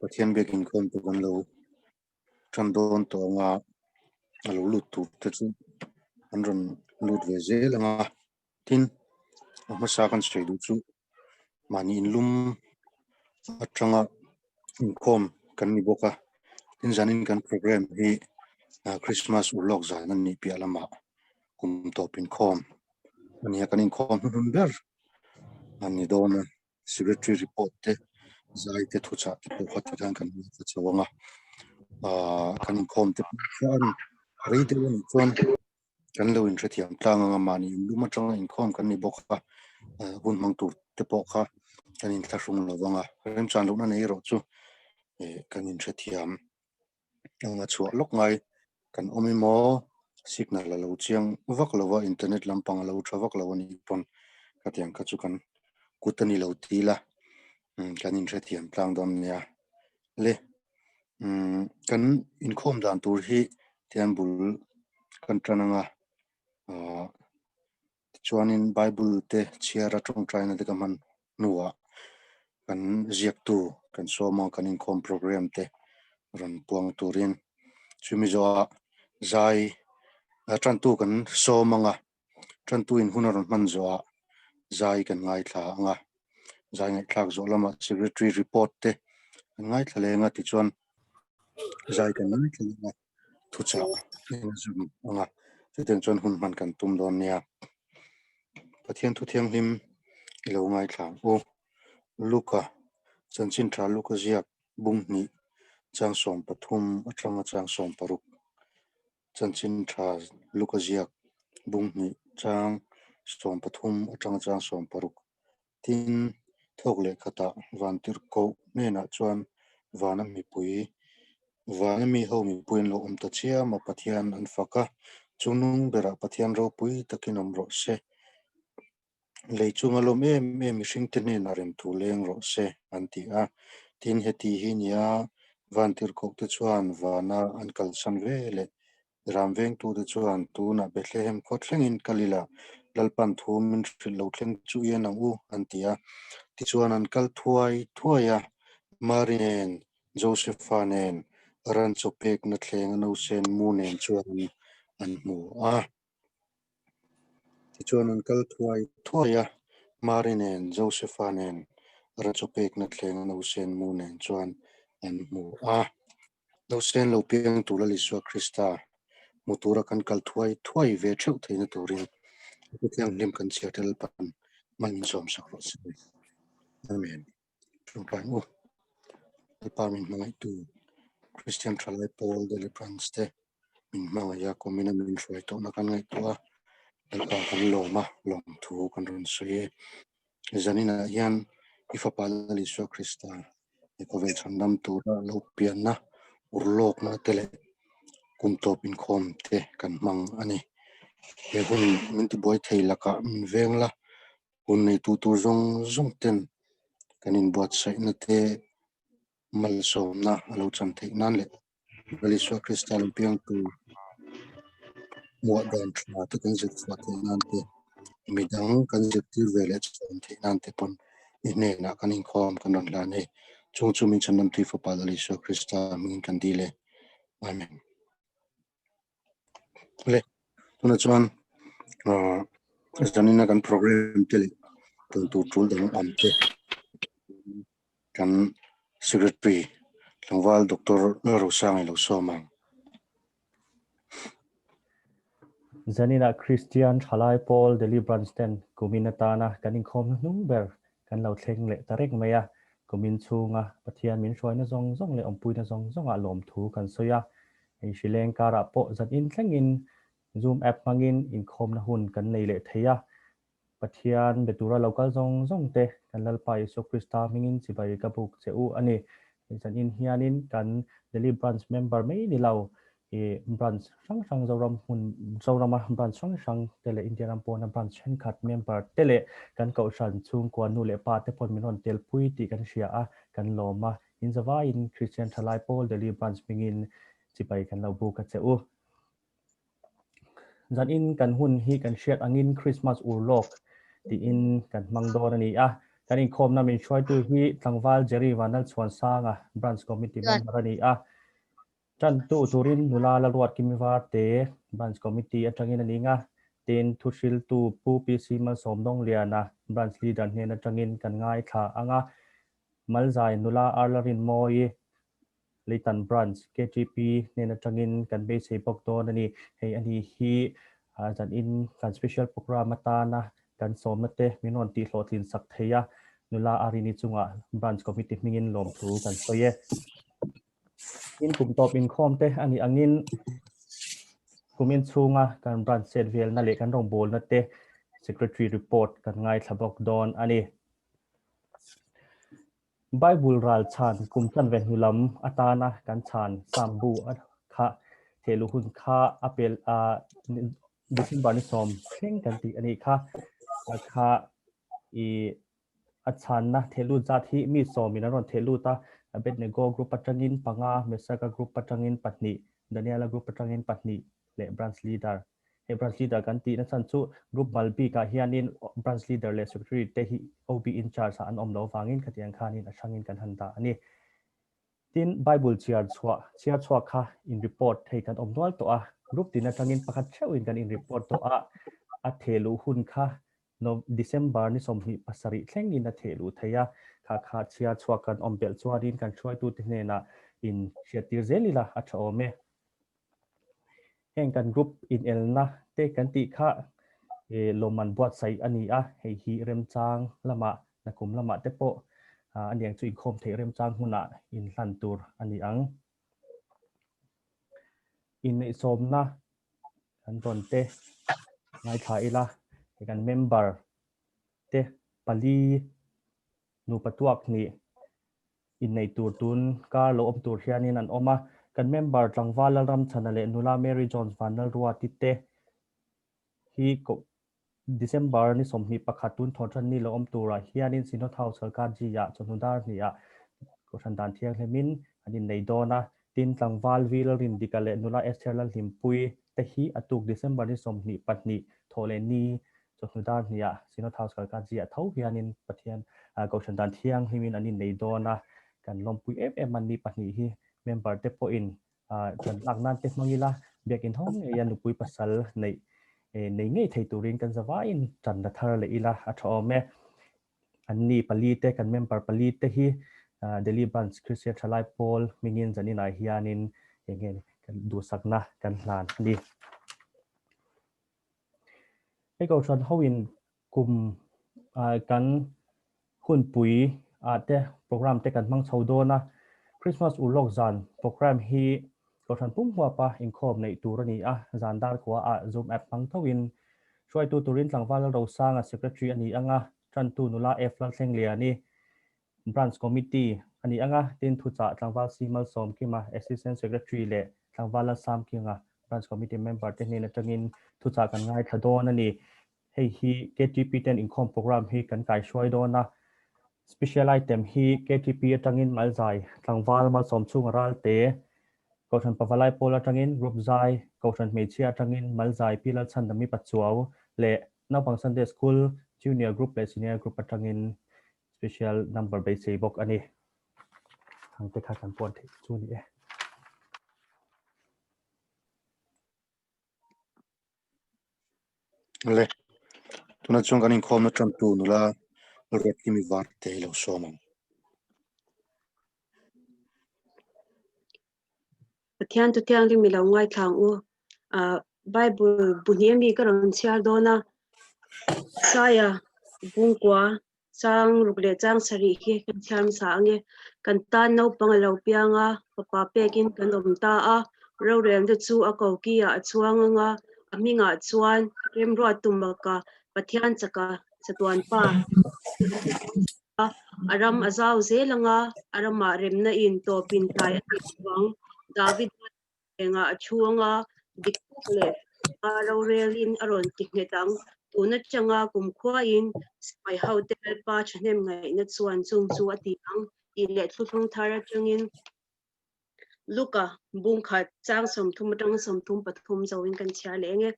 Pathian biak inkhawm te kan lo tan dawn tawh anga a lo lut tur te chu an rawn lut ve zel anga tin a hmasa kan sawi duh chu mahni inlum atanga inkhawm kan ni bawk a tin zanin kan program hi Christmas urlawk zan a nih piah lamah kum tawp inkhawm a ni a kan inkhawm hnuhnun ber a ni dawn a. Secretary report te zai te thuchah te pawh kha tikhan kan ngaithla chho ang a, aah kan inkhawm te pawh chuan rei deuh a nih chuan kan lo inhrethiam tlang ang a, mahni inlum atanga inkhawm kan ni bawk a, hun hmang tur te pawh kha kan inthlahrung lo vang a, remchan lohna nei erawh chu eh kan inhrethiam. Eng a chhuah lawk ngai kan awm emaw signal a lo chiang vak lo a internet lampang a lo tha vak lo a nih pawn khatiang kha chu kan kut a ni lo ti ila kan inhrethiam tlang dawn nia le kan inkhawm dan tur hi tian bul kan tan anga ah Tichuanin Bible te chhiar a tawngtaina te ka hman hnuah kan ziaktu kan sawm a, kan inkhawm program te rawn puang turin chumi zawhah zai tantu kan sawm ang a, tantu in hun a rawn hman zawhah zai kan ngaithla ang a, zai ngaihthlak zawh lamah secretary report te kan ngaithla leng a tichuan zai kan ngaithla leng a. thuchah in zum ang a, chutiang chuan hun hman kan tum dawn nia. Pathian thu thianghlim i lo ngaithla ang u. Luka, chanchin tha Luka ziak bung hnih chang 13 atanga chang 16. Chanchin tha Luka ziak bung hnih chang 13 atanga chang 16. Tin, thawk leh khatah Vantirhkoh hnenah chuan vana mipui, vana mi ho mipui an lo awm ta chiam a, Pathian an fak a, chu nung berah Pathian ropui takin awm rawh se. Lei chunga lawm em em mihringte hnenah remthu leng rawh se, an ti a. Tin, heti hi nia Vantirhkohte chuan vana an kalsan ve leh Ram vengtute chuan tunah Bethlehem khaw thlengin kal ila, Lalpan thu min hrilh lo thleng chu i en ang u, an ti a. Tichuan an kal thuai thuai a, Mari nen, Josefa nen, ran chaw pekna thlenga nausen mu nen chuan an hmu a. Tichuan an kal thuai thuai a, Mari nen, Josefa nen, ran chaw pekna thlenga nausen mu nen chuan an hmu a. Nausen lo piang tur Lal Isua Krista hmu tura kan kal thuai thuai ve theuh theihna turin a thu thianghlim kan chhiar te Lalpan hman min sawm sak rawh se. Amen. Ṭawngṭai u. Lalpa min hmangaihtu Kristian Thalai Pawl Deliverance te min hmangaih a, kumin a min hruai tawhna kan ngaihtuah a, Lalpa kan lawm a, lawmthu kan rawn sawi e. Zaninah hian i fapa Lal Isua Krista he khawvel chhandam tura lo pianna urlawkna te leh kum tawp inkhawm te kan hmang a ni. He hun min tibuai thei lakah min veng la, hun neitu tur zawng zawng ten kan inbuatsaihna te malsawmna a lo chan theih nan leh Lal Isua Krista lo piang tur hmuah dan tha te kan zir chhuah theih nan te, midang kan zirtir ve leh chhawn theih nan te pawn i hnenah kan inkhawm kan rawn hlan e. Chung chu min chhandam tui fapa Lal Isua Krista hmingin kan dil e. Amen. Le, tunah chuan zanina kan program te leh tun tur tul dang awm te Kan Secretary tlangval Doctor Lalrosanga i lo sawm ang. Zaninah Kristian Thalai Pawl Delhi Branch ten kumin atana kan inkhawm hnuhnung ber kan lo thleng leh ta reng mai a. Kumin chhunga Pathian min hruaina zawng zawng leh awmpuina zawng zawngah lawmthu kan sawi a. Hei hrileng karah pawh zanin thlengin Zoom app hmangin inkhawmna hun kan nei leh thei a. Pathian be tura lo kal zawng zawng te kan Lalpa Isua Krista hmingin chibai ka buk che u a ni. Hei zanin hianin kan Delhi Branch member mai ni lo i branch hrang hrang Zoram hmun Zorama branch hrang hrang te leh India ram pawna branch thenkhat member te leh kan kohhran chhungkua nu leh pa te pawn min rawn telpui tih kan hria a, kan lawm a. In zavaiin Kristian Thalai Pawl Delhi Branch hmingin chibai kan lo buk a che u. Zanin kan hun hi kan hriat angin Christmas urlawk tiin kan hmang dawn a ni a. Kan inkhawmna min hruaitu hi Tlangval Jerry Vanlalchhuansanga, Branch Committee member a ni a. Tantu turin nula Laruat Kimivarte, Branch Committee atangin a ning a. Tin, thuhriltu Pu PC Malsawmdawngliana, Branch Leader hnen atangin kan ngaithla ang a. Malzai nula Arla Rinmawii, Leitan Branch, KTP, hnen atangin kan beisei bawk dawn a ni. Hei a ni hi zanin kan special programme atana kan sawmna te min rawn tihhlawhtlin sak thei a, nula Arini chungah Branch Committee hmingin lawmthu kan sawi e. In kum tawp inkhawm te a nih angin kumin chhunga kan branch chet velna leh kan rawngbawlna te Secretary report kan ngaithla bawk dawn a ni. Bible ral chhan kum chanve hnu lam atana kan chhan Psalm bu kha thehluh hun kha a pel a December ni sawm thleng kan tih a nih kha. Kha i A chhanna thehlut zat hi mi sawmin an rawn thehlut a, Abednego group atangin panga, Mesaka group atangin pahnih, Daniela group atangin pahnih leh branch leader. Hei branch leader kan tihna chhan chu group mal bikah hianin branch leader leh secretary te hi OB in charge ah an awm loh avangin khatiang khanin a hrangin kan han dah a ni. Tin, Bible chhiar chhuah, chhiar chhuak kha in report thei kan awm nual tawh a, group tin atangin pakhat theuhin kan in report tawh a, a thehluh hun kha December ni 27 thlengin a thehluh thei a, kha kha chhiar chhuak kan awm belh chuanin kan hruaitute hnenah in hriattir zel ila a tha awm e. Heng kan group inelna te kan tih kha lawmman buatsaih a ni a, hei hi remchang lamah nakum lamah te pawh a niang chu inkhawm theih remchang hmunah inhlan tur a ni ang. Inneihsawmna kan rawn te ngaithla ila, hei kan member te pali nupa tuak hnih innei tur tun kar lo awm tur hianin an awm a. Kan member tlangval Lalramchhana leh nula Mary Jones Vanlalruati te hi December ni 21 tun thawhṭan ni lo awm turah hianin Synod House Kalkaji-ah chawhnu dar hnihah Kohhran dan thianghlimin an innei dawn a. Tin, tlangval Vi Lalrindika leh nula Esther Lalhlimpuii te hi a tuk December ni 22 thawh leh ni chawhnu dar hnihah Synod House Kalkaji-ah tho hianin Pathian Kohhran dan thianghlimin an innei dawn a. Kan lawmpui em em a ni pahnih hi member te pawhin Kan lak nan te hmang ila biakin ho ngeia nupui pasal neih nei ngei thei turin kan zavaiin tan la thar leh ila a tha awm e. An ni pali te kan member pali te hi Delhi Branch Christian Thalai Pawl hmingin zaninah hianin eng nge kan duhsakna kan hlan a ni. Hei Kohhran hoin kum kan hunpui ah te program te kan hmang chho dawn a, Christmas urlawk zan program hi Kohhran pum huapa inkhawm neih tur a ni a, zan dar khua ah Zoom app hmang thoin hruaitu turin Tlangval Rosanga Secretary a ni ang a, tantu nula F Lalthlengliani Branch Committee a ni ang a, tin thuchah Tlangval C Malsawmkima Assistant Secretary leh Tlangval Lalsamkinga Branch Committee member te hnen atangin thuchah kan ngaithla dawn a ni. Hei hi KTP ten inkhawm program hi kan kaihruai dawn a. Special item hi KTP atangin Malzai, Tlangval, Malsawm chhunga Ralte, Kohhran Pavalai Pawl atangin Group Zai, Kohhran Hmeichhia atangin Malzai Pi Lalchhandami Pachuau leh Naupang Sunday School Junior Group leh Senior Group atangin Special number beisei bawk a ni. Thangte kha kan puan theih chu a ni e. Le, tuna chuan kan inkhawmna tantu nula Ruatkimi Varte hi lo sawm ang. Pathian tu thianghlim i lo ngaithla ang u. Ah, Bible bu hnih ami ka rawn chhiar dawn a. Saia bungkua Chang ruk leh chang sarih hi kan chhiar hmasa ang e. Kan tan naupang a lo piang a, fapa pekin kan awm ta a, rorelna chu a koki ah a chuang ang a, a hmingah chuan remruat tumaka Pathian chaka chatuan pa a, a ram a zau zel ang a, a ramah remna in tawpin tlai a tih avang David Engah a thu anga dik tak leh a rorelin a rawn ti nghet ang. Tun atanga kumkhuain sipai hote Lalpa thahnem ngaihna chuan chung chu a ti ang tih leh thuthlung thar atangin Luka bungkhat chang 30 atanga 33 zoin kan chhiar leh eng e.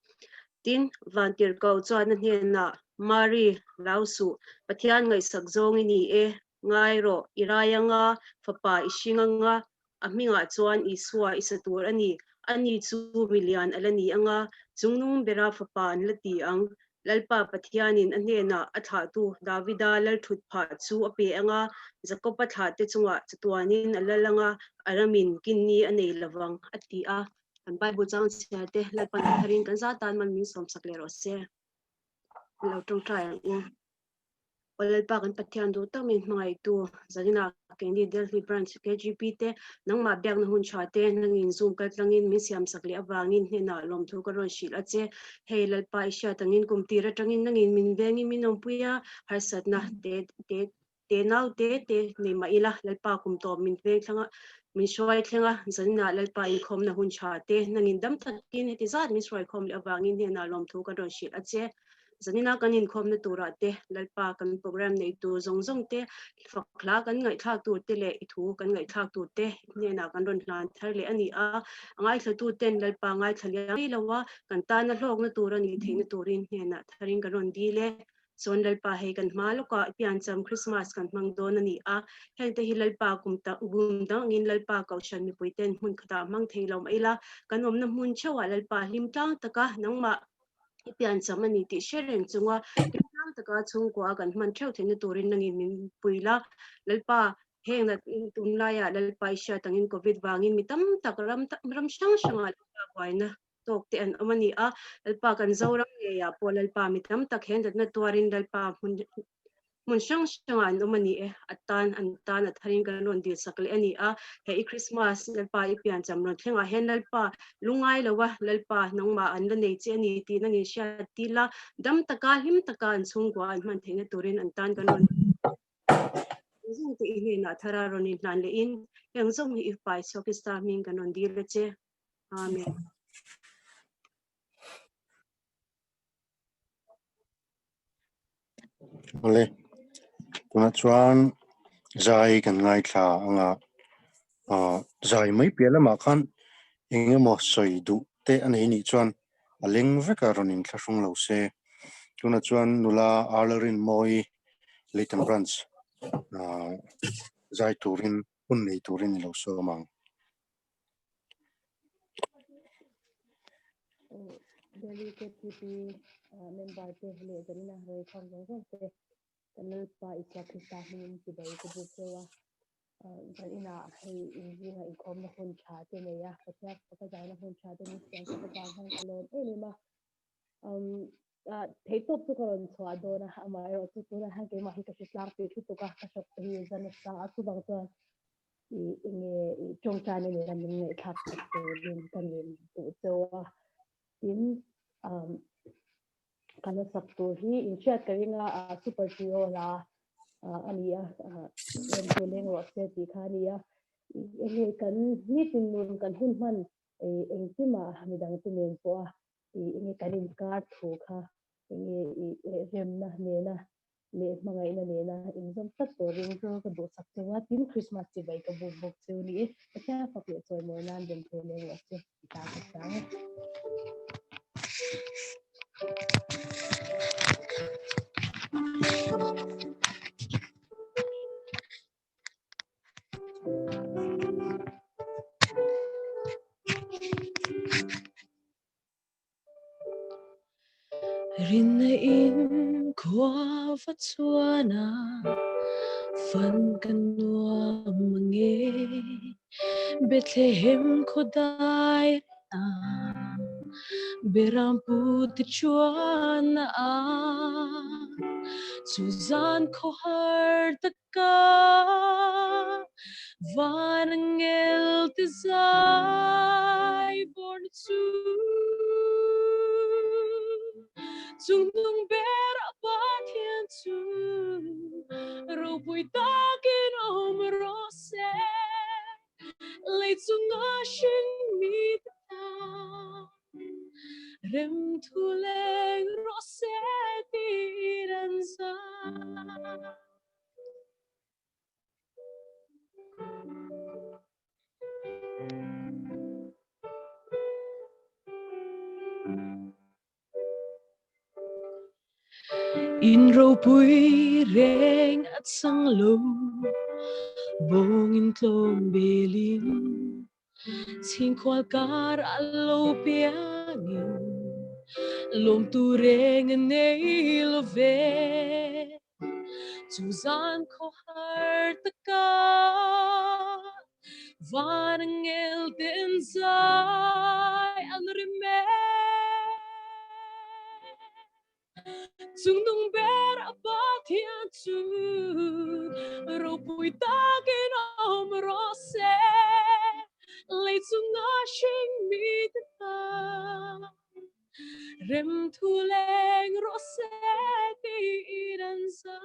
Tin, Vantirhkoh chuan a hnenah. Mari, hlau suh, Pathian ngaihsak zawng i ni e, ngai rawh, i rai anga, fapa i hring anga, a hmingah chuan Isua i sa tur a ni, ani chu milian a la ni anga, chungnung bera fapa an la ti ang. Lalpa Pathianin a hnenah a thlahtu Davida lalthut phah chu a pe anga, Jakoba thlahte chungah chatuanin a lal anga, a ramin kinni a nei lovang, a ti a. Kan Bible chang chhiar te Lalpan a tharin kan za tan man min sawmsak leh rawh se. Lo tawngtai ang u. Aw Lalpa kan Pathian duh tak min hmangaihtu Zanina keini Delhi Branch KGP te nangmah biakna hun tha te nangin Zoom kaltlangin min siamsak leh avangin hnenah lawmthu ka rawn hrilh a che. Hei Lalpa i hriat angin kum tir atangin nangin min vengin min awmpui a, harsatna te te te nau te te nei mah ila Lalpa kum tawp min veng thleng a, min hruai thleng a, Zanina Lalpa inkhawmna hun tha te nangin dam takin heti zat min hruaikhawm leh avangin hnenah lawmthu ka rawn hrilh a che. Zanina kan inkhawmna turah te, Lalpa kan program nei tur zawng zawng te, fak hla kan ngaihthlak tur te leh i thu kan ngaihthlak tur te hnenah kan rawn hlan thar leh a ni a. A ngaithlatu ten Lalpa ngaithla liam mai lo a, kan tana hlawkna tur a nih theihna turin hnenah tharin kan rawn dil e. Chuan Lalpa hei kan hma lawkah piancham Christmas kan hmang dawn a ni a, hengte hi Lalpa kum kum dangin Lalpa Kohhran mipui ten hmun khatah hmang thei lo mah ila, kan awmna hmun theuhah Lalpa hlim tlang taka nangmah i piancham a ni tih hre reng chunga hlim tlang taka chhungkua kan hman theuh theihna turin nangin min pui la. Lalpa heng tunlaiah Lalpa i hriat angin Covid vangin mi tam tak ram ram hrang hrangah Lalpa buaina tawk te an awm a ni a, Lalpa kan Zoram ngeiah pawh Lalpa mi tam tak hian natna tuarin Lalpa hmun hmun hrang hrangah an awm a ni e, a tan an tan a tharin kan rawn dil sak leh a ni a, he i Krismas Lalpa i piancham rawn thlengah hian Lalpa lungai lo a, Lalpa nangmah an la nei che a ni tih nangin hriat dil a, dam taka hlim taka an chhungkua an hman theihna turin an tan kan rawn Engzawng te i hnenah thara rawn inhlan lehin engzawng hi i pai chhuak i star hming kan rawn dil a che. Amen. Awle, tunah chuan zai kan ngaithla anga ah zai mai piah lamah khan eng emaw sawi duh te a nei nih chuan a leng vek a rawn inthlahrung lo se. Tunah chuan nula Arlarin Mawi Leighton Branch ah zai turin hun nei turin i lo sawm ang. Delhi KTP member te leh Zarina Rei khawm zawng zawng te kan Lalpa Isua Krista hmingin chibai ka buk cheu a. Zarina hei inzinga inkhawmna hun tha te nei a, Pathian faka zaina hun tha te min siam sak avang hian ka lawm em em a. Theihtawp chu ka rawn chhuah dawn a, amaherawh chu tunah hian keimah hi ka hre tlangpui lutuk a, ka hrawk te hi zan a sa a, chuvang chuan i enge i tawngtaina nena min ngaihthlak sak turin ka ngen duh cheu a, tin ka la sak tur hi inhriat ka ring a, super trio la a ni a, rawn tu leng rawh se tih kha a ni a, enge kan nitin nun kan hun hman engkimah midangte nen pawh a i enge kan inkar thu kha enge i remna nena leh hmangaihna nena inzawm tlat turin chu ka duhsak cheu a, tin Christmas chibai ka buk bawk cheu ni e, Pathian fak leh chawimawi nan rem thei leng rawh se ti ta ka chang e. Rinna in khua va chuan a fan ka nuam ange Bethlehem khaw dai a Berampu ti chuan a Chu zan khaw har tak ka van angel te zai born chu chung nung ber a Pathian chu ropui takin awm rawh se lei chunga hring mi te tan rem thu leng rawh se tiin an zai. In ropui reng a chang lo, bawngin tlawm belin, chhingkhual kar a lo piangin, lawmtu reng a nei lo ve. Chu zan khawhar taka van angel ten zai an rim e. Chungnung ber a Pathian chu ropui takin awm rawh se, lei chunga hring mite tan rem thu leng rawh se tiin an zai.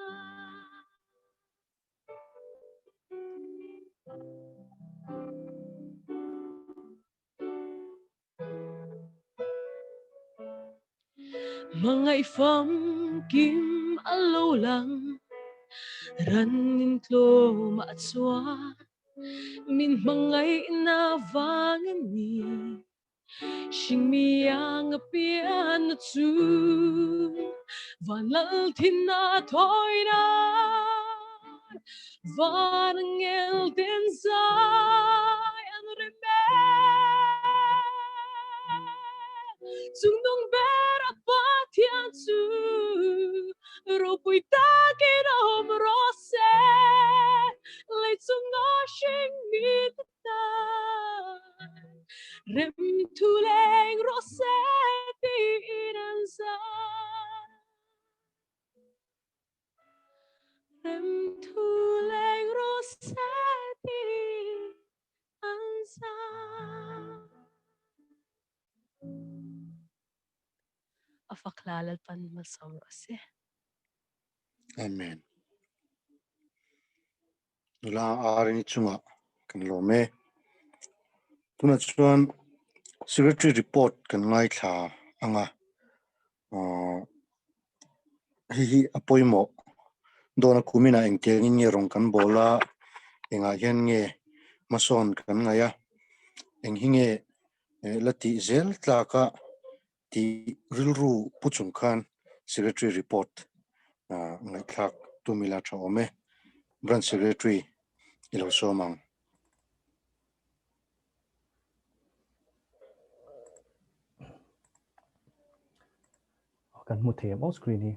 Hmangaih famkim a lo lang, ranin tlawmah chuan min hmangaihna vang a ni. Hringmi ang a pianna chu van lal thin a thawi nan, van angel ten zai an rem e. Chungnung ber a Pathian chu ropui takin awm rawh se, lei chunga hringmi te tan rem thu leng rawh se tiin an zai. Rem thu leng rawh se tiin an zai. A fak hla Lalpan malsawm rawh se. Amen. Nula Arini chungah kan lawm e. Tunah chuan Secretary report kan ngaithla ang a, hei hi a pawimawh dawn a kuminah engtiangin nge rawn kan bawl a, engah hian nge hmasawn kan ngaih a, eng hi nge la tih zel tlaka tih rilru pu chung khan Secretary report ngaihthlak tum ila tha awm e. Branch Secretary i lo sawm ang. Kan hmu thei em aw screen hi.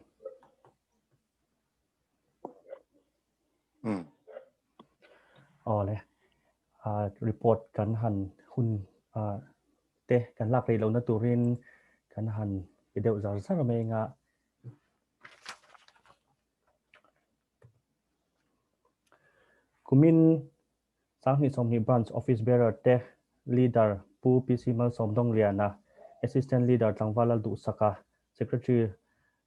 Awle report kan han hun te kan lak rei lohna turin kan han pe deuh zar zar mai anga. Kumin 2020 Branch Office Bearer te Leader Pu PC Malsawmdawngliana, Assistant Leader Tlangval Lalduhsaka, Secretary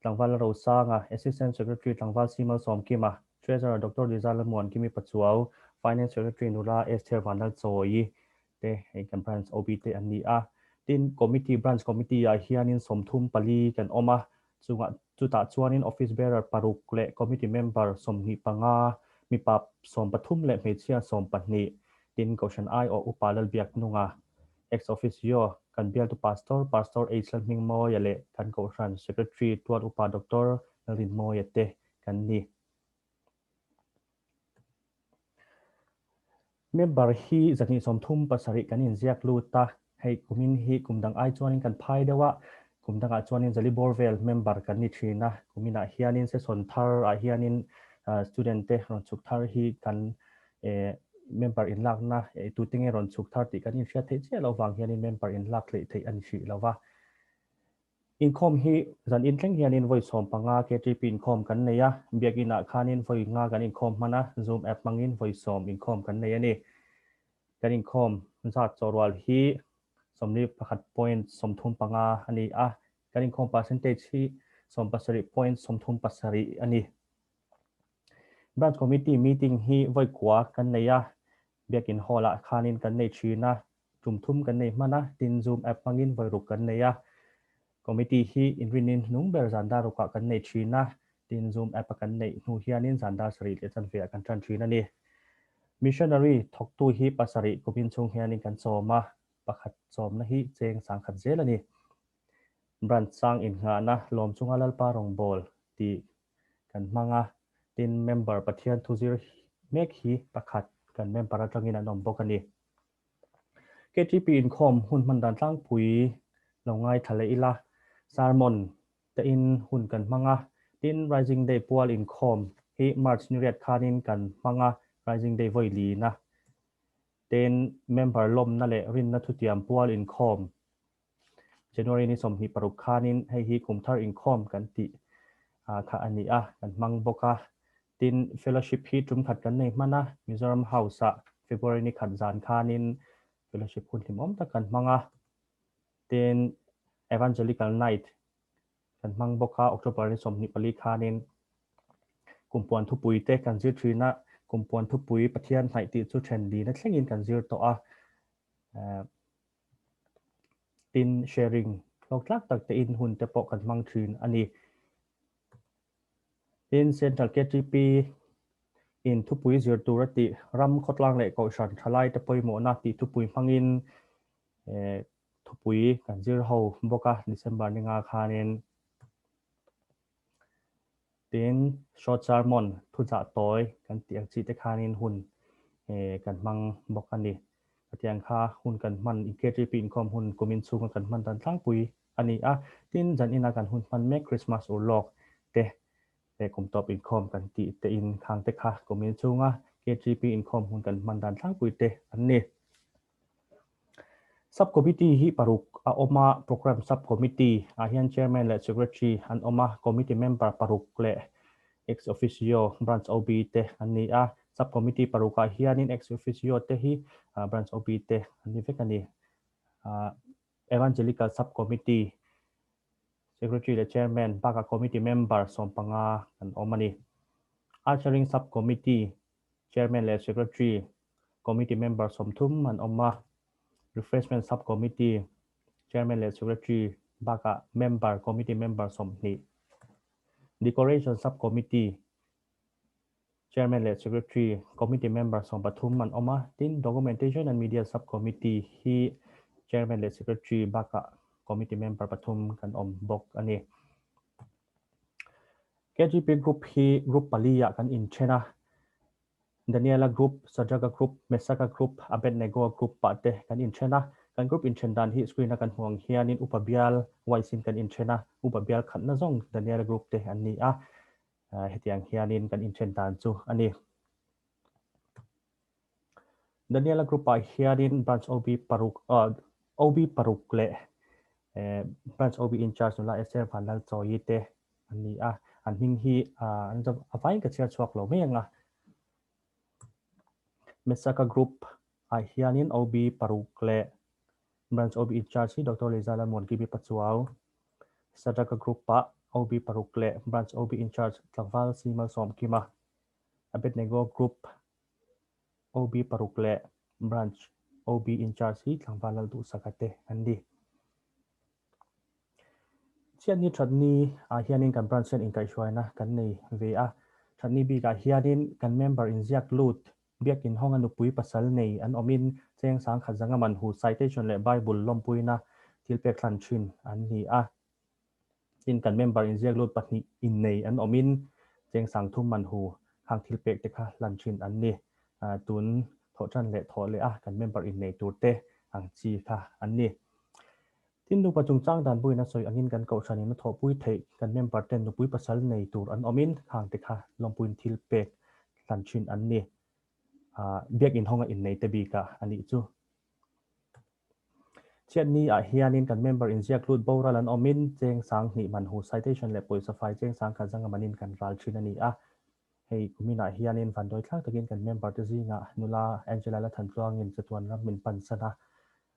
Tlangval Lalrosanga, Assistant Secretary Tlangval C Malsawmkima, Treasurer Doctor Liza Lalmuankimi Pachuau, Finance Secretary Nula Esther Vanlalchawi te hei kan Branch OB te an ni a. Tin, Committee, Branch Committee ah hianin 34 kan awm a, Chungah chutah chuanin Office Bearer paruk leh Committee Member 25, mipa 13 leh hmeichhia 12, tin Kohhran aiawh Upa Lalbiaknunga, Ex Officio, kan bialtu Pastor, Pastor H Lalhmingmawia leh kan Kohhran Secretary Tual Upa Doctor Lalrinmawia te kan ni. Member hi 237 kan inziak lut a, hei kumin hi kum dang ai chuanin kan phai deuh a, kum dangah chuanin Zalibor vel member kan ni thin a, kuminah hianin session thar ah hianin student te rawn chhuk thar hi kan member inlakna tute nge rawn chhuk thar tih kan inhriat theih chiah loh vang hianin member inlak hleih theih a ni hrih lo va. Inkhawm hi zan inthleng hianin vawi 15 KTP inkhawm kan nei a, Biakinn ah khanin vawi nga kan inkhawm hman a, Zoom app hmangin vawi 10 inkhawm kan nei a ni. Kan inkhawm zat chawhrual hi 41.35 a ni a, kan inkhawm percentage hi 70.37 a ni. Branch Committee meeting hi vawi kua kan nei a, Biakinn Hall ah khanin kan nei thin a, Tum thum kan nei hman a, tin Zoom app hmangin vawi ruk kan nei a. Committee hi inrinnin hnung ber zan dar rukah kan nei thin a, tin Zoom app a kan neih hnu hianin zan dar sarih leh chanve ah kan tan thin a ni. Missionary thawktu hi pasarih kumin chhung hianin kan chawm a, pakhat chawmna hi cheng sangkhat zel a ni. Branch sang innghahna Lawmchunga Lalpa Rawngbawl tih. kan hmang a, tin member Pathian thu zir mek hi pakhat kan member atangin an awm bawk a ni. KTP inkhawm hun hman dan tlangpui lo ngaithla leh ila, sermon te in hun kan hmang a, tin Rising Day pual inkhawm hi March ni riat khanin kan hmang a, Rising Day vawi lina Tin, member lawmna leh rinna thutiam pual inkhawm January ni 26 khanin hei hi kumthar inkhawm kan tih kha a ni a, kan hmang bawk a. Tin, fellowship hi tum khat kan nei hman a, Mizoram House-ah February ni khat zan khanin fellowship hun hlimawm tak kan hmang a. Tin, Evangelical Night kan hmang bawk a, October ni 24 khanin kumpuan thupui te kan zir thin a, kumpuan thupui Pathian hnaih tih chu then lina thlengin kan zir tawh a. Tin, sharing hlawk tlak tak te in hun te pawh kan hmang thin a ni. Tin, Central KTP in thupui zir tur a tih ram khawtlang leh kohhran thalai te pawimawhna tih thupui hmangin thupui kan zir ho bawk a December ni nga khanin. Tin, short sermon thuchah tawi kan tih ang chi te khanin hun kan hmang bawk a ni. Khatiang kha hun kan hman KTP inkhawm hun kumin chhunga kan hman dan tlangpui a ni a. Tin, zan ina kan hun hman mek Christmas urlawk te leh kum tawp inkhawm kan tih te in khang te kha kumin chhunga KTP inkhawm hun kan hman dan tlangpui te an ni. Sub Committee hi paruk a awm a, Programme Sub Committee ah hian Chairman leh Secretary an awm a, Committee member paruk leh Ex Officio Branch OB te an ni a. Sub Committee paruk ah hianin Ex Officio te hi Branch OB te an ni vek a ni. Evangelical Sub Committee Secretary leh Chairman bakah Committee member 15 an awm a ni. Ushering Sub Committee Chairman leh Secretary, Committee member 30 an awm a, Refreshment Sub-Committee Chairman leh Secretary bakah member, Committee member 20, Decoration Sub-Committee Chairman leh Secretary, Committee member 13 an awm a, tin Documentation and Media Sub-Committee hi Chairman leh Secretary bakah Committee member pathum kan awm bawk a ni. KGP Group hi group pali ah kan inthen a, Daniela Group, Sadraka Group, Mesaka Group, Abednego Group ah te kan inthen a. Kan group inthen dan hi screen a kan hmuh ang hianin upa bial wise in kan inthen a, upa bial khatna zawng Daniela Group te an ni a, hetiang hianin kan inthen dan chu a ni. Daniela Group ah hianin Branch OB paruk OB paruk leh Branch OB in charge nula Esther Vanlalchawi te an ni a, an hming hi an a vaiin ka chhiar chhuak lo mai ang a. Mesaka Group ah hianin OB paruk leh Branch OB in charge hi Doctor Liza Lalmuankibi Pachuau, Sadraka Group ah OB paruk leh Branch OB in charge Tlangval C Malsawmkima, Abednego Group OB paruk leh Branch OB in charge hi Tlangval Lalduhsaka te an ni. Chhiatni thatni ah hianin kan branch hian inkaihhruaina kan nei ve a, thatni bikah hianin kan member inziak lut biakin hawnga nupui pasal nei an awmin cheng sangkhat zanga man hu citation leh Bible lawmpuina thil pek hlan thin an ni a. Tin kan member inziak lut pahnih innei an awmin cheng sangthum man hu khang thil pek te kha hlan thin an ni. Tun thawhtan leh thawh leh a kan member innei tur te ang chi kha an ni. Tin, nupa chungchang dan buaina sawi angin kan kohhranin a thawhpui theih kan member ten nupui pasal nei tur an awmin khang te kha lawmpuiin thil pek hlan thin an ni. Biakin hawnga innei te bikah a nih chu. Chhiatni ah hianin kan member inziak lut boral an awmin cheng 2000 man hu citation leh pawisa fai cheng 10,000 zanga manin kan ral thin a ni a. Hei kuminah hianin vanduai thlak takin kan member te zingah nula Angela Lathan Tluangin chatuan ram min pansan a,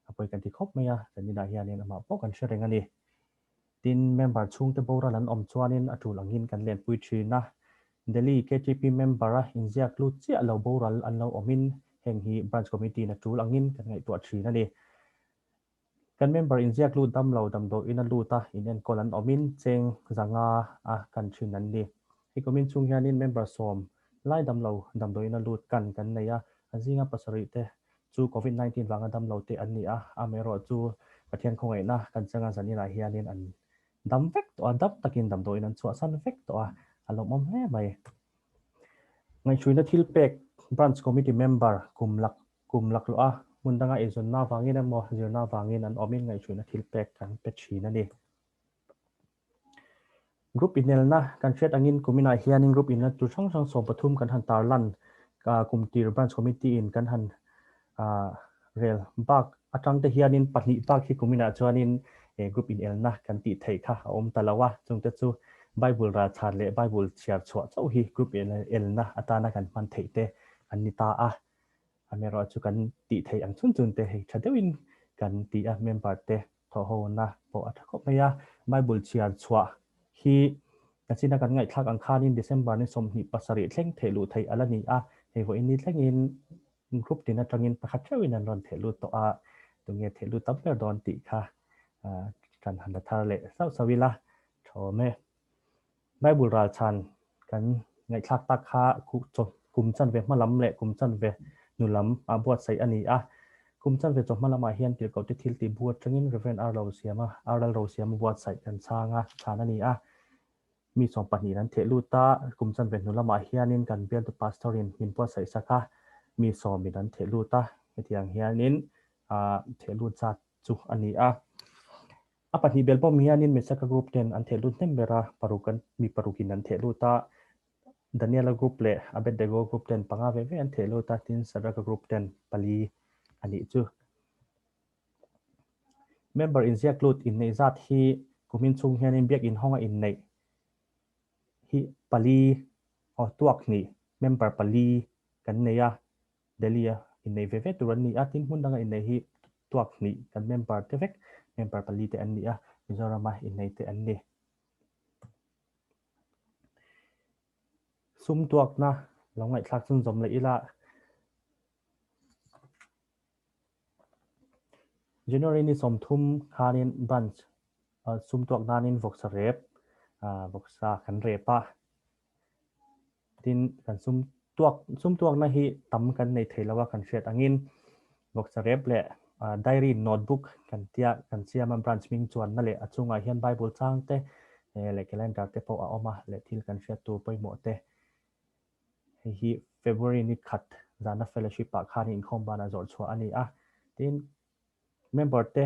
a pawi kan ti khawp mai a, zaninah hianin amah pawh kan hre reng a ni. Tin, member chhungte boral an awm chuanin a tul angin kan lenpui thin a. Delhi KTP member-a inziak lut chiah lo boral an lo awmin heng hi Branch Committee-in a tul angin kan ngaihtuah thin a ni. Kan member inziak lut dam lo damdawiin a lut a, inenkawl an awmin cheng 500 a kan thin an ni. Hei kumin chhung hianin member sawm lai dam lo damdawiin a lut kan kan nei a, a zinga pasarih te chu Covid 19 vanga dam lo te an ni a, amaherawh chu Pathian khawngaihna kan changa zaninah hianin an dam vek tawh a, dam takin damdawiin an chhuahsan vek tawh a, A lawmawm hle mai. Ngaihhruina thil pek Branch Committee member kum lak kum laklawh a hmun danga eizawnna avangin emaw zirna avangin an awmin ngaihhruina thil pek kan pe thin a ni. Group inelna kan hriat angin kuminah hianin group inelna tur hrang hrang 13 kan han tarlan kum tir Branch Committee in kan han rel bak atang te hianin pahnih bak hi kuminah chuanin group inelna kan tih theih kha a awm ta lo a, chungte chu Bible ralchhan leh Bible chhiar chhuah chauh hi group inelna atana kan hman theih te an ni ta a. Amaherawh chu kan tih theih ang chhun chhun te hei tha deuhin kan ti a, member te thawhhona pawh a tha khawp mai a. Bible chhiar chhuah hi nachina kan ngaihthlak ang khanin December ni 27 thleng theh luh theih a la ni a, hei vawiin ni thlengin group tin atangin pakhat theuhin an rawn theh lut tawh a, tunge theh lut tam ber dawn tih kha kan han la thar leh sauh sauh ila tha awm e. Bible ralchhan kan ngaihthlak tak kha kum chanve hma lam leh kum chanve hnu lam ah buatsaih a ni a. Kum chanve chawhma lamah hian tirhkohte thil tih bu atangin Rev. R. Rosiama, R. Lal Rosiama buatsaih kan chhang a, chhan a ni a. Mi 12 an theh lut a, kum chanve hnu lamah hianin kan bialtu pastor in min buatsaih sak a, mi sawmin an theh lut a, hetiang hianin theh lut zat chu a ni a. A pahnih bel pawm hianin Mesaka group ten an theh lut hnem ber a, paruk an mi parukin an theh lut a, Daniela group leh Abednego group ten panga ve ve an theh lut a, tin Sadraka group ten pali a nih chu. Member inziak lut inneih zat hi kumin chhung hianin biakinn hawnga inneih hi pali aw tuak hnih member pali kan nei a, Delhi a innei ve ve tur an ni a, tin hmun danga innei hi tuak hnih kan member te vek, member pali te an ni a, Mizorama innei te an ni. Sum tuakna lo ngaihthlak chun zawm leh ila. January ni 30 khanin branch sum tuak nanin vawksa rep, vawksa kan rep a. Tin, kan sum tuak sum tuakna hi tam kan nei thei lo a, kan hriat angin vawksa rep leh diary notebook kan tia kan siam a, branch hming chuanna leh a chungah hian Bible chang te leh calendar te pawh a awm a, leh thil kan hriat tur pawimawh te. Hei hi February ni khat zana fellowship ah khan inkhawm banah zawrh chhuah a ni a. Tin, member te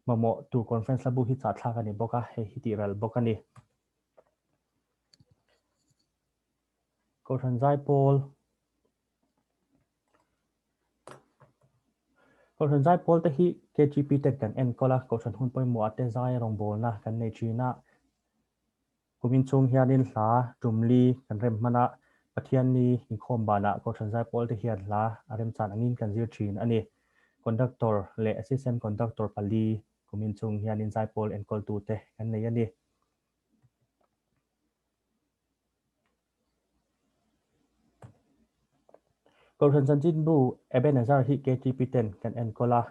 mamawh tur conference la bu hi chahthlak a ni bawk a, hei hi tihral bawk a ni. Kohhran Zaipawl Kohhran Zaipawl te hi KGP ten kan enkawl a, Kohhran hun pawimawh ah te zai rawngbawlna kan nei thin a. Kumin chhung hianin hla tumli kan rem hman a, Pathianni inkhawm banah Kohhran Zaipawl te hian hla a remchan angin kan zir thin a ni. Conductor leh Assistant Conductor pali kumin chhung hianin Zaipawl enkawltute kan nei a ni. Kohhran Chanchinbu Ebenezer hi KTP ten kan enkawl a,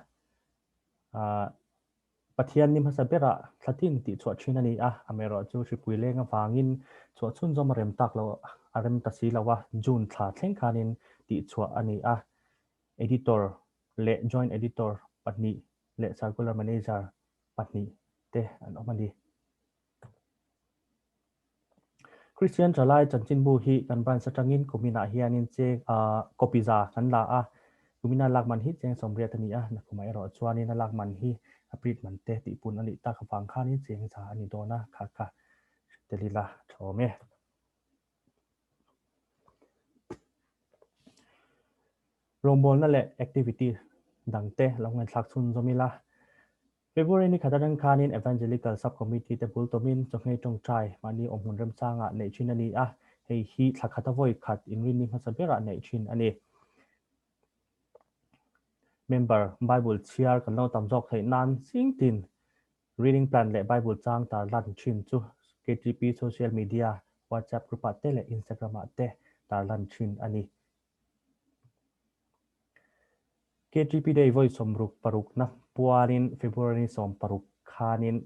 Pathian ni hmasa berah thlatin tih chhuah thin a ni a, amaherawhchu hripui leng avangin chhuah chhunzawm a rem tak lo a rem ta si lo a, June thla thleng khanin tih chhuah a ni a, Editor leh Joint Editor pahnih leh Circular Manager pahnih te an awm a ni. Christian Thalai chanchinbu hi kan branch atangin kuminah hianin cheng ah copy za kan la a, kumina lak man hi cheng 80 a ni a, nakhumah erawh chuanin a lak man hi a print man te tihpun a nih tak avang khanin cheng za a ni dawn a, kha kha hre tel ila tha awm e. Rawngbawlna leh activity dangte lo ngaihthlak chhunzawm ila. February ni khat atang khanin Evangelical Sub-Committee te bul tawmin chawhmeh tawngtai mahni awmhmun remchangah neih thin a ni a, hei hi thla khata vawi khat inrinni hmasa berah neih thin a ni. Member Bible chhiar kan lo tam zawk theih nan zing tin Reading Plan leh Bible chang tar lan thin chu KTP Social Media, WhatsApp group ah te leh Instagram ah te tar lan thin a ni. KTP Day vawi 66 na puanin February ni 16 khanin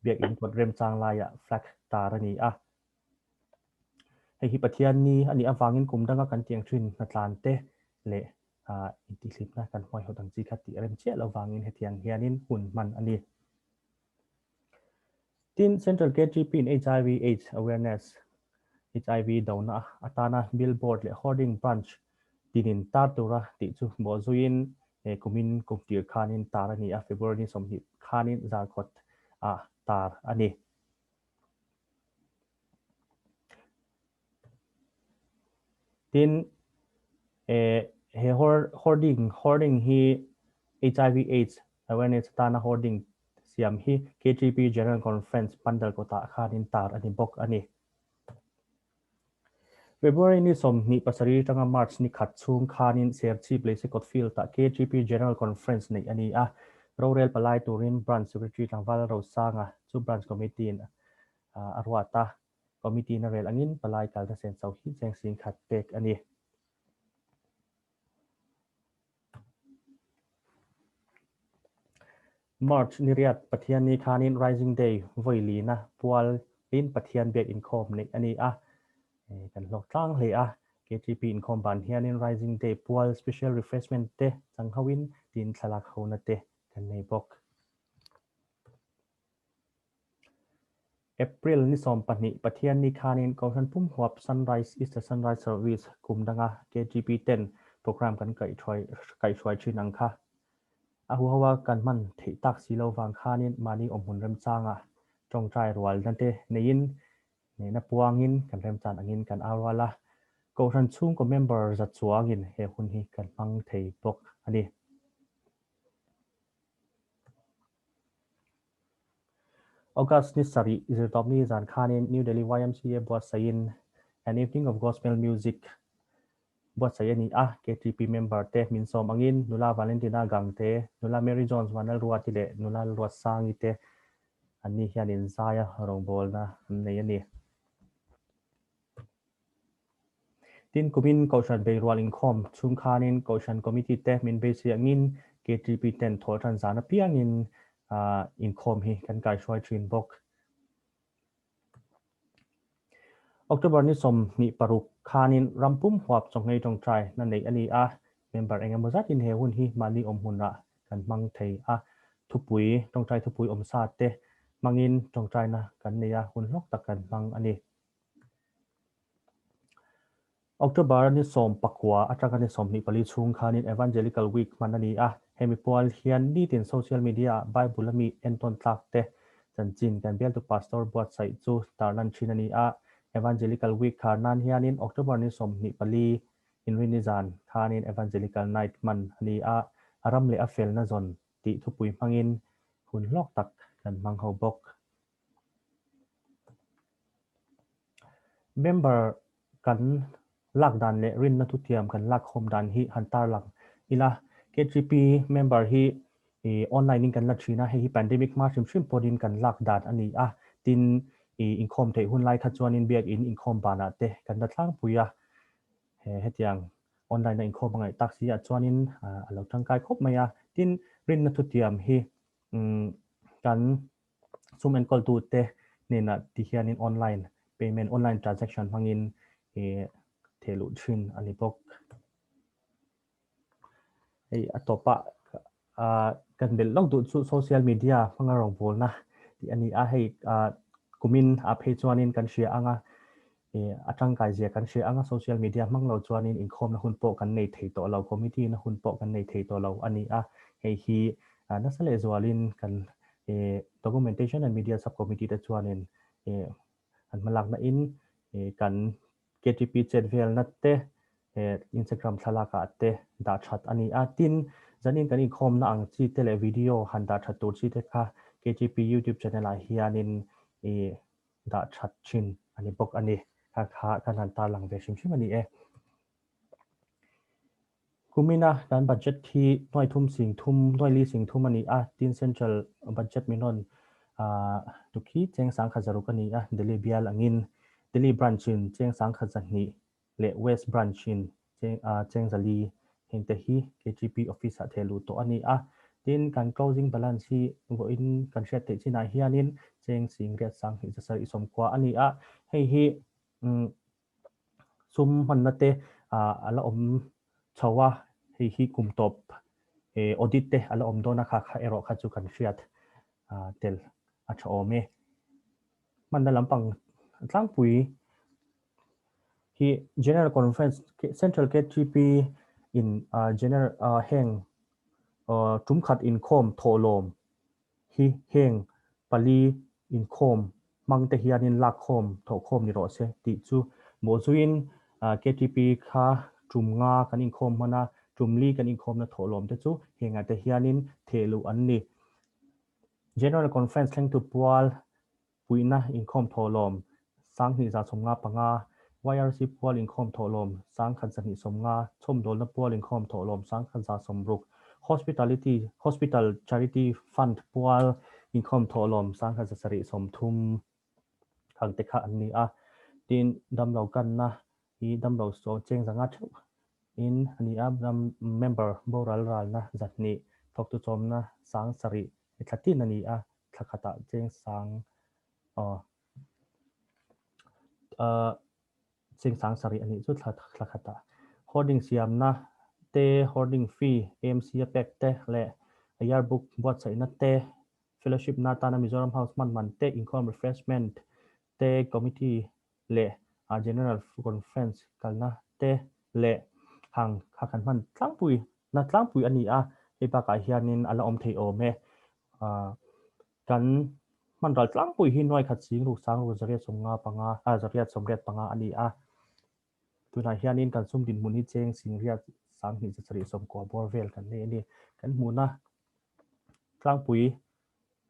Biakinn kawt remchang laiah flag tar a ni a. Hei hi Pathian ni a nih avangin kum danga kan tiang thin hnatlan te leh intihhlipna kan huaihawt ang chi kha tih rem chiah lo vangin hetiang hianin hun hman a ni. Tin, Central KTP in HIV AIDS Awareness HIV dona atana billboard leh hoarding branch tinin tar tura tih chu bawhzuiin kumin kum tir khanin tar a ni a, February ni 20 khanin Zarkawt ah tar a ni. Tin, he hoarding hoarding hi HIV AIDS awareness atana hoarding siam hi KTP General Conference pandal kawtah khanin tar a ni bawk a ni. February ni 27 atanga March ni khat chhung khanin Serchhip Leisekawt Field-ah KTP General Conference neih a ni a, rorel palai turin Branch Secretary Tlangval Rosanga chu Branch Committee-in a ruat a. Committee na rel angin palai kalna senso hi cheng sing khat pek a ni. March ni riat Pathianni khanin Rising Day vawi lina pual in Pathian biak inkhawm neih a ni a. Kan hlawk tlang hle a. KTP inkhawm ban hianin Rising Day pual special refreshment te chang hoin tin thlalak hona te kan nei bawk. April ni 12 Pathianni khanin Kohhran pum huap Sunrise Easter Sunrise Service kum danga KGP ten program kan kaihhruai thin ang kha. A huhoa kan hman theih tak si lo vang khanin mahni awmhmun remchanga tawngtai rualna te neiin nehna puangin kan remchan angin kan au rual a. Kohhran chhungkaw member za chuangin he hun hi kan hmang thei bawk a ni. August ni sarih zirtawpni zan khanin New Delhi YMCA buatsaihin An Evening of Gospel Music buatsaih a ni a, KTP member te min sawm angin Nula Valentina Gangte, Nula Mary Jones Vanlalruati leh Nula Lalruatsangi te anni hianin zaia rawngbawlna an nei a ni. Tin, kumin Kohhran Beirual inkhawm chhung khanin Kohhran Committee te min beisei angin KTP ten thawhtan zan apiangin inkhawm hi kan kaihruai thin bawk. October ni 26 khanin rampum huap chawnghei tawngtai na neih a ni a, member engemaw zatin he hun hi mahni awm hmunah kan hmang thei a, thupui, tawngtai thupui awmsa te hmangin tawngtaina kan nei a, hun hlawk tak kan hmang a ni. October ni 19 atanga ni 24 chhung khanin Evangelical Week hman a ni a, hemi pual hian nitin social media ah Bible a mi entawn tlak te chanchin kan bialtu Pastor buatsaih chu tarlan thin a ni a. Evangelical Week khar nan hianin October ni 24 Inrinni zan khanin Evangelical Night hman a ni a, a ram leh a felna zawn tih thupui hmangin hun hlawk tak kan hmang ho bawk. Member kan lak dan leh rinna thutiam kan lak khawm dan hi han tarlang ila. KGP member hi online in kan la thin a, hei hi pandemic hma hrim hrim pawhin kan lak dan a ni a. Tin, inkhawm theih hun lai kha chuanin biakin inkhawm banah te kan la tlangpui a. Hetiang online a inkhawm a ngaih tak si ah chuanin a lo tangkai khawp mai a. Tin, rinna thutiam hi kan sum enkawltute hnenah ti hianin online payment, online transaction hmangin theh luh thin a ni bawk. Hei a tawpah kan belh lawk duh chu social media hmanga rawngbawlna tih a ni a, hei kumin ah phei chuanin kan hria ang a, a tangkai zia kan hria ang a, social media hmang lo chuanin inkhawmna hun pawh kan nei thei tawh lo, committee na hun pawh kan nei thei tawh lo a ni a, hei hi nasa leh zualin kan documentation and media subcommittee te chuanin an hmalakna in kan KTP chet velna te Instagram thlalak ah te dah that a ni a, tin zanin kan inkhawmna ang chi te leh video han dah that tur chi te kha KTP YouTube channel ah hianin dah that thin a ni bawk a ni. Kha kha kan han tarlang ve hrim hrim a ni e. Kumina kan budget hi nuai thum sing thum, nuai li sing thum a ni a, tin central budget min rawn tuk hi cheng sangkhat zaruk a ni a, Delhi bial angin Delhi branch in cheng sangkhat zahnih leh West branch in cheng zali heng te hi KGP office ah theh luh tawh a ni a. Tin, kan closing balance hi vawiin kan hriat theih chinah hianin cheng sing riat sang hnih zasarih sawmkua a ni a, hei hi sum hmanna te a la awm chho a, hei hi kum tawp audit te a la awm dawn a, kha kha erawh kha chu kan hriat tel a tha awm e. Hmanna lampang tlangpui. Hi General Conference Central KTP in General heng tum khat inkhawm thawhlawm hi heng pali inkhawm hmang te hianin lakkhawm thawhkhawm ni rawh se tih chu bawhzuiin KTP kha tum nga kan inkhawm hman a, tum li kan inkhawmna thawhlawm te chu hengah te hianin thehluh an ni. General Conference thlengtu pual Puihna inkhawm thawhlawm 2155, YRC pual inkhawm thawhlawm 1150, Chhawmdawlna pual inkhawm thawhlawm 1160, Hospitality Hospital Charity Fund pual inkhawm thawhlawm 1730 ang te kha an ni a. Tin, damlo kanna hi damlo saw cheng zanga theuh in a ni a, dam member boral ralna 200, thawktu chawmna 7000 thla tin a ni a. Thla khatah cheng sang aw cheng sang sarih a nih chu thla thla khatah hoarding siamna te hoarding fee AMC a pek te leh a yearbook buatsaihna te fellowship na atana Mizoram House hman man te inkhawm refreshment te committee leh a general conference kalna te leh hang kha kan hman tlangpui na tlangpui a ni a hei bakah hianin a la awm thei awm e. Kan hman ral tlangpui hi nuai khat sing ruk sang ruk zariat sawmnga panga ah zariat sawmriat panga a ni a. Tunah hianin kan sum dinhmun hi cheng sing riat sanghnih zasarih sawmkua bawr vel kan nei a ni. Kan hmuhna tlangpui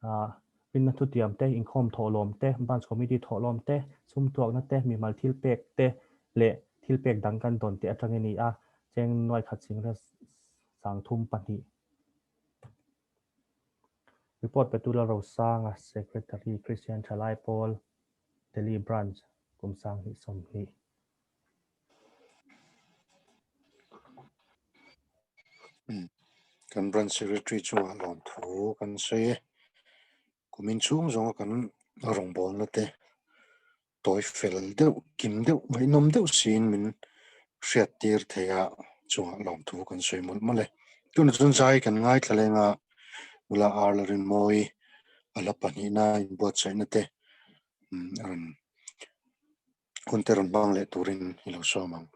ah rinna thutiam te, inkhawm thawhlawm te, branch committee thawhlawm te, sum tuakna te, mimal thil pek te leh thil pek dang kan dawn te atangin a ni a. Cheng nuai khat sing riat sangthum pahnih. Report petu Lalrosanga, Secretary, Christian Thalai Pawl, Delhi Branch, kum 2020. Kan Branch Secretary chungah lawmthu kan sawi e. Kumin chhung zawnga kan rawngbawlna te tawi fel deuh, kim deuh, ngaihnawm deuh siin min hriat tir thei a, chungah lawmthu kan sawi mawlh mawlh e. Tunah chuan zai kan ngaithla leng a, nula Arla Rinmawi a la pahnihna inbuatsaihna te a rawn hun te rawn hmang leh turin i lo sawm ang.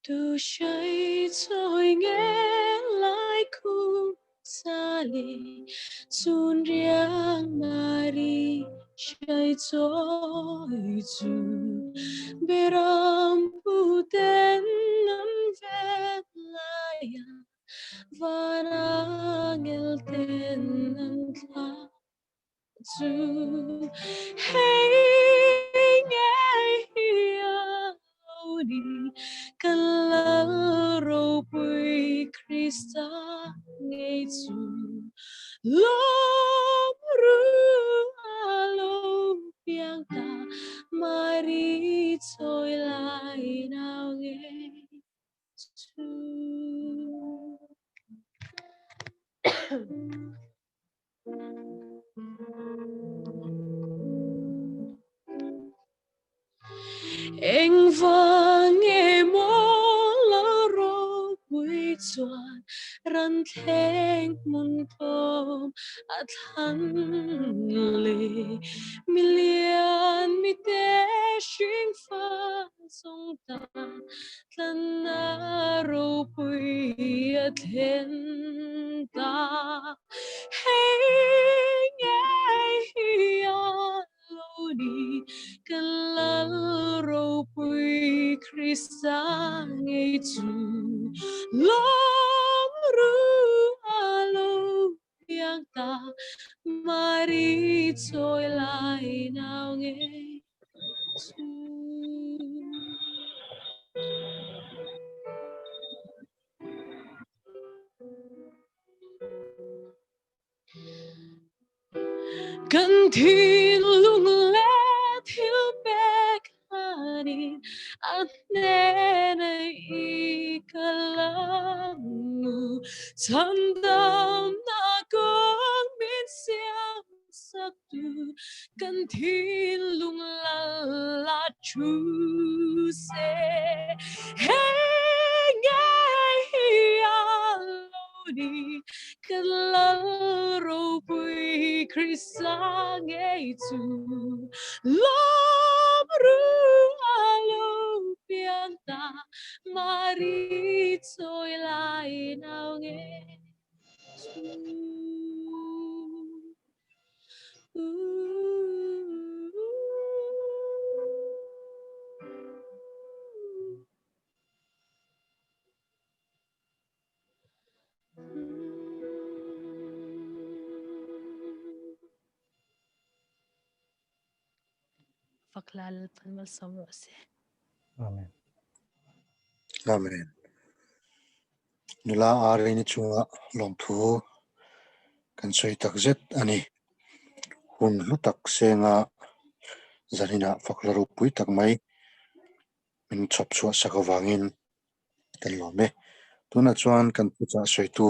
Tu say trôi nghe lại khu xa lì chun riang mari say trôi chu beram pu ten nam ven laya van angel ten an thla chu hei ngei hi a lo ni kan lal ropui Krista ngei chu lawm ru a lo piang ta Mari chawi lai nau ngei chu. Eng vang nge maw la ropui chuan ran thleng hmun tlawm a thlan le milian mite hring fa zawng tan tlanna ropui a thlen ta. Hei ngei hi a lo ni kan lal ropui Krista ngei chu lawm ru a lo piang ta Mari chawi lai nau ngei chu. Kan thinlung Chhandamna kawng min siam sak tu kan thinlung lal a thu se. Hei ngei hi a lo ni kan lal ropui Krista ngei chu. Lawm ru a lo piang ta Mari chawi lai nau nge chu. Fakla Lalpan malsawm rawh se. Amen. Amen. Nula Arini chunga lawmthu kan sawi tak zet a ni. Hun hlu tak senga zaninah fakla ropui tak mai min chhawp chhuah sak avangin kan lawm e. Tunah chuan kan thuchah sawitu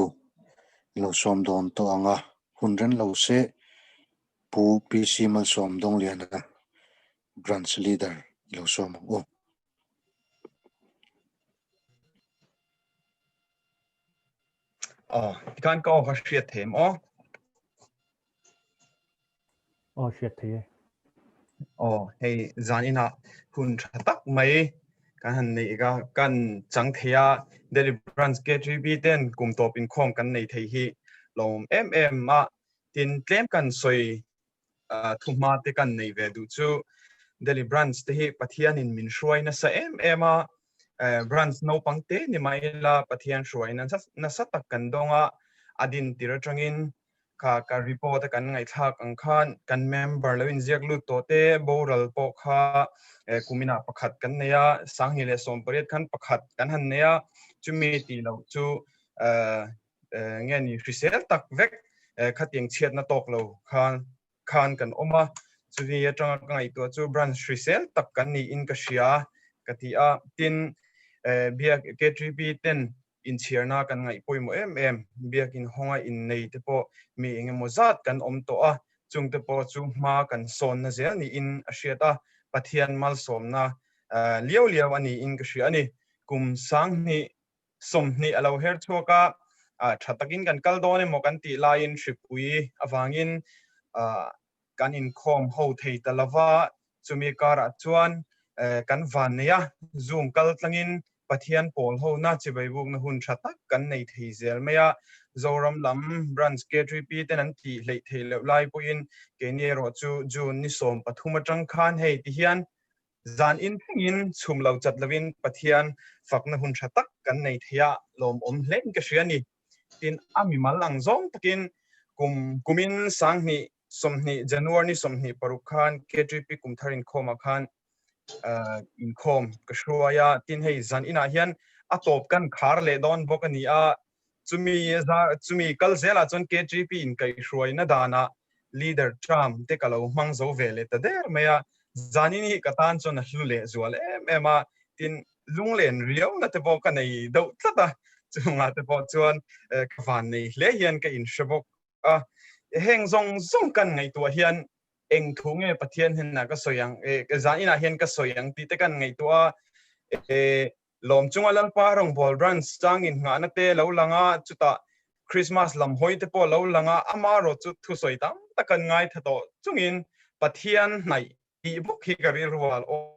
lo sawm dawn tawh ang a, hun ren lo se Pu PC Malsawm Dawngliana Branch Leader i lo sawm ang u. Aw, tikhan ka aw kha hriat thei em aw? Aw, hriat thei e. Aw, hei zan inah hun tha tak mai kan han nei ka kan chang thei a, Delhi Branch K3B ten kum tawp inkhawm kan nei thei hi lawm em em a, tin tlem kan sawi thuhma te kan nei ve duh chu Delhi Branch te hi Pathianin min hruai nasa em em a, Branch naupang te ni mai ila Pathian hruai nasa tak kan dawng a, a din tir atangin kha ka report a kan ngaihthlak ang khan kan member lo inziak lut tawh te boral pawh kha kuminah pakhat kan nei a, 2018 khan pakhat kan han nei a, chumi tih loh chu nge ni hrisel tak vek khatiang chhiatna tawk lo khan khan kan awm a, chumi atanga ka ngaihtuah chu branch hrisel tak kan niin ka hria ka ti a, tin biak K3P ten inchhiarna kan ngaih pawimawh em em, biakin hawnga innei te pawh mi engemaw zat kan awm tawh a, chung te pawh chu hma kan sawnna zel niin a hriat a, Pathian malsawmna liau liau a niin ka hria a ni. Kum 2020 a lo her chhuak a, tha takin kan kal dawn emaw kan tih laiin hripui avangin kan inkhawm ho thei ta lova, chumi karah chuan kan van nei a, Zoom kal tlangin Pathian pawl hona chibai bukna hun tha tak kan nei thei zel mai a, Zoram lam Branch K3P ten an tih hleih theih loh lai pawhin keini erawh chu June ni 13 atang khan hei ti hian zan in thlengin chhum lo chat lovin Pathian fakna hun tha tak kan nei thei a, lawmawm hlein ka hria a ni. Tin, a mimal ang zawng takin kum kumin 2020 January ni 26 khan K3P kumthar inkhawmah khan inkhawm ka hruai a, tin hei zan inah hian a tawp kan khar leh dawn bawk a ni a, chumi chumi kal zelah chuan K3P inkaihhruaina danah leader term te ka lo hmang zo ve leh ta der mai a, zan in hi ka tan chuan a hlu leh zual em em a, tin lunglen riauna te pawh ka nei deuh tlat a, chungah te pawh chuan ka van nei hle hian ka inhre bawk a, heng zawng zawng kan ngaihtuah hian eng thu nge Pathian hnenah ka sawi ang, zan inah hian ka sawi ang tih te kan ngaihtuah a, lawm chunga Lalpa rawngbâwl branch changin nghahna te lo lang a, chutah Christmas lam hawi te pawh lo lang a, amaherawh chu thusawi tam tak kan ngaithla tawh chungin Pathian hnaih tih bawk hi ka rilrual aw.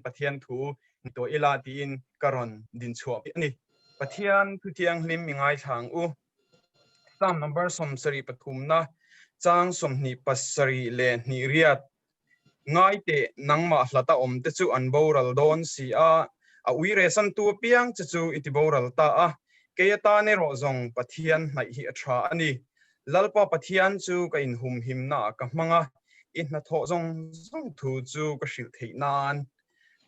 Pathian thu ni tawh ila tiin ka rawn din chhuah a ni. Pathian thu thianghlim i ngaithla ang u. Psalm number 73 na chang 27 leh 28 Ngai teh nangmah hlata awm te chu an boral dawn si a, a ui resantu apiang che chu i ti boral ta a, kei atan erawh zawng Pathian hnaih hi a tha a ni. Lalpa Pathian chu ka inhumhimnaah ka hmang a, i hnathawh zawng zawng thu chu ka hrilh theih nan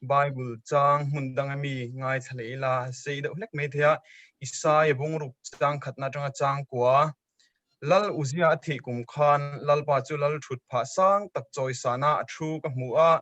Bible chang hmun dang ami ngaithla leh ila sei deuh hlek mai thei a, Isaia bungruk chang khatna atanga chang kua Lal Uzia a thih kum khan Lalpa chu Lal thut phah sang tak chawisana a thu ka hmu a,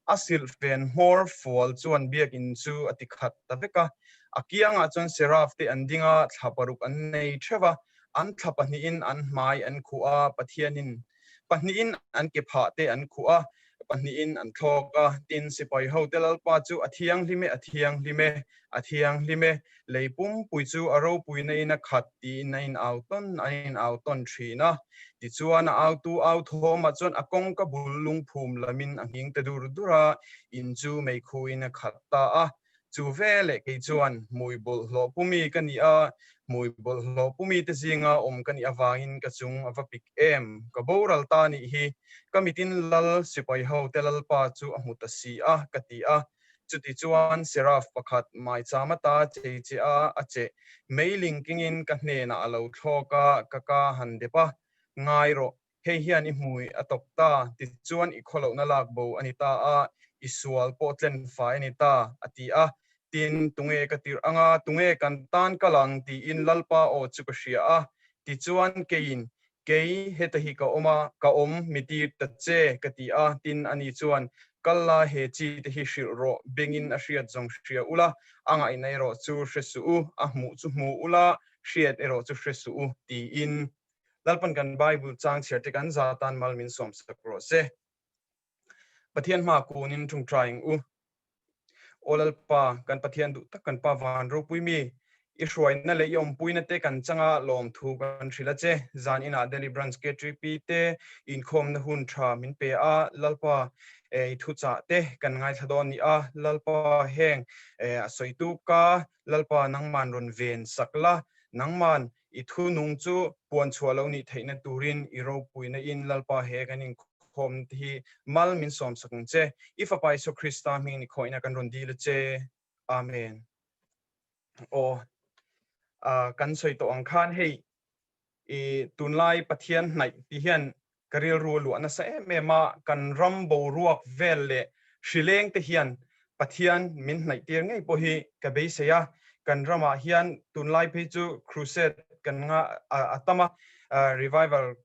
A silhfen hmawr fual chuan biakinn chu a ti khat ta vek a. A kiangah chuan seraph te an ding a, thla paruk an nei theuh a. An thla pahnihin an hmai an khuh a, Pathianin pahnihin an ke phah te an khuh a, pahnihin an thlawk a. Tin, sipai hote Lalpa chu a thianghlim e, a thianghlim e, a thianghlim e, lei pumpui chu a ropuina in a khat tiin a in au tawn a in au tawn thin a. Tichuan a autu au thawmah chuan a kawngka bul lungphum lamin a nghing ta dur dur a, in chu meikhuin a khat ta a. Chu veleh kei chuan hmui bawlhhlawh pumi ka ni a, hmui bawlhhlawh pumi te zinga awm ka nih avangin ka chung a va pik em, ka boral ta nih hi, ka mitin lal sipai ho te lalpa chu a hmu ta si a, ka ti a. Chutichuan Seraph pakhat maicham ata chei che a a cheh meiling kengin ka hnenah a lo thlawk a, ka ka han dep a, ngai rawh, hei hian i hmui a tawp ta, tichuan i khawlohna lak bo a ni ta a, i sual pawh tlen fai a ni ta, a ti a. Tin, tunge ka tirh anga, tunge kan tan kal ang tiin Lalpa aw chu ka hria a. Tichuan keiin, Kei heta hi ka awm a, ka awm mi tir ta che, ka ti a. Tin, ani chuan, Kal la, he chi te hi hrilh rawh, bengin a hriat zawng hria ula, a ngaihna erawh chu hre suh u, a hmuh chu hmu ula, hriat erawh chu hre suh u, tiin. Lalpan kan Bible chang chhiar te kan za tan mal min sawm sak rawh se. Pathian hma kunin ṭungṭaing u. Aw Lalpa, kan Pathian duh tak kan Pa van ropui mi, i hruaina leh i awmpuina te kan changa lawmthu kan hrilh a che. Zan inah Delhi Branch KTP te inkhawmna hun tha min pe a, Lalpa i thuchah te kan ngaithla dawn ni a, Lalpa heng a sawitu ka Lalpa nangman rawn ven sak la, nangman I thu nung chu puan chhuah lo nih theihna turin i ropuina in Lalpa he kan inkhawm te hi mal min sawm sak ang che. I Fapa Isua Krista hmingin i khawihna kan rawn dil a che. Amen. Aw, kan sawi tawh ang khan hei i tunlai Pathian hnaih ti hian ka rilru a luah nasa em em a, kan ram boruak vel leh hrileng te hian Pathian min hnaih tir ngei pawh hi ka beisei a, kan ramah hian tunlai phei chu crusade kan nga a tam a, revival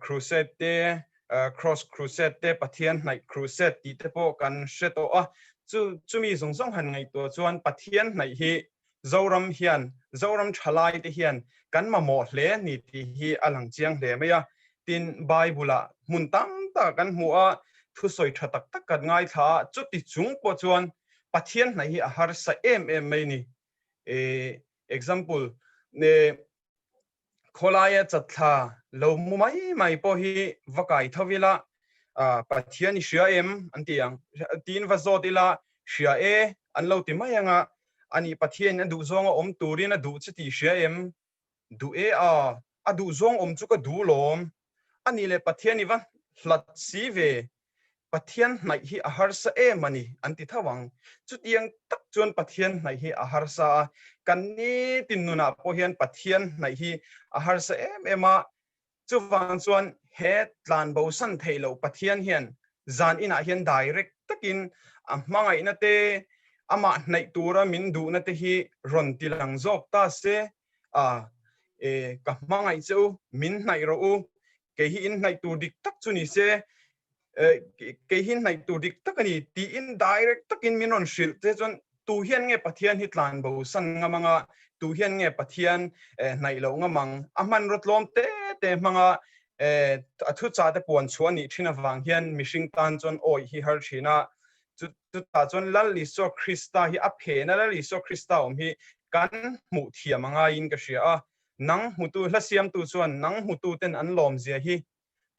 crusade te, cross crusade te, Pathian hnaih crusade tih te pawh kan hre tawh a, chu chumi zawng zawng han ngaihtuah chuan Pathian hnaih hi Zoram hian, Zoram thalai te hian kan mamawh hle a ni tih hi a lang chiang hle mai a. Tin, Bible-ah hmun tam tak kan hmu a, thusawi tha tak tak kan ngaithla a, chuti chung pawh chuan Pathian hnaih hi a harsa em em mai ni. Example, Khawlaia chatthla lo mu mai mai pawh hi va kai tho ila, Pathian i hria em an ti ang, tiin va zawt ila, hria e an lo ti mai ang a, ani Pathian a duh zawnga awm turin a duh che tih hria em? Duh e a, a duh zawng awm chu ka duh lawm, ani leh Pathian i va hlat si ve, Pathian hnaih hi a harsa em a ni an ti tho ang. Chutiang tak chuan Pathian hnaih hi a harsa a, kan nitin nunah pawh hian Pathian hnaih hi a harsa em em a. Chuvang chuan he tlan bosan theih loh Pathian hian zan inah hian direct takin a hmangaihna te, amah hnaih tura min duhna te hi rawn ti lang zawk ta se, a, e, ka hmangaih che u, min hnaih rawh u, kei hi in hnaih tur dik tak chu ni se, kei hi hnaih tur dik tak a ni tiin direct takin min rawn hrilh te chuan tu hian nge Pathian hi tlan bo san ngam anga, tu hian nge Pathian hnaih loh ngam ang, a hmanraw tlawm te te hmanga a thucha te puan chhuah nih thin avang hian mihring tan chuan awih hi har thin a, chutah chuan Lal Isua Krista hi a phena Lal Isua Krista awm hi kan hmuh thiam a ngaiin ka hria a, Nang hmutu hla siamtu chuan nang hmutu ten an lawm zia hi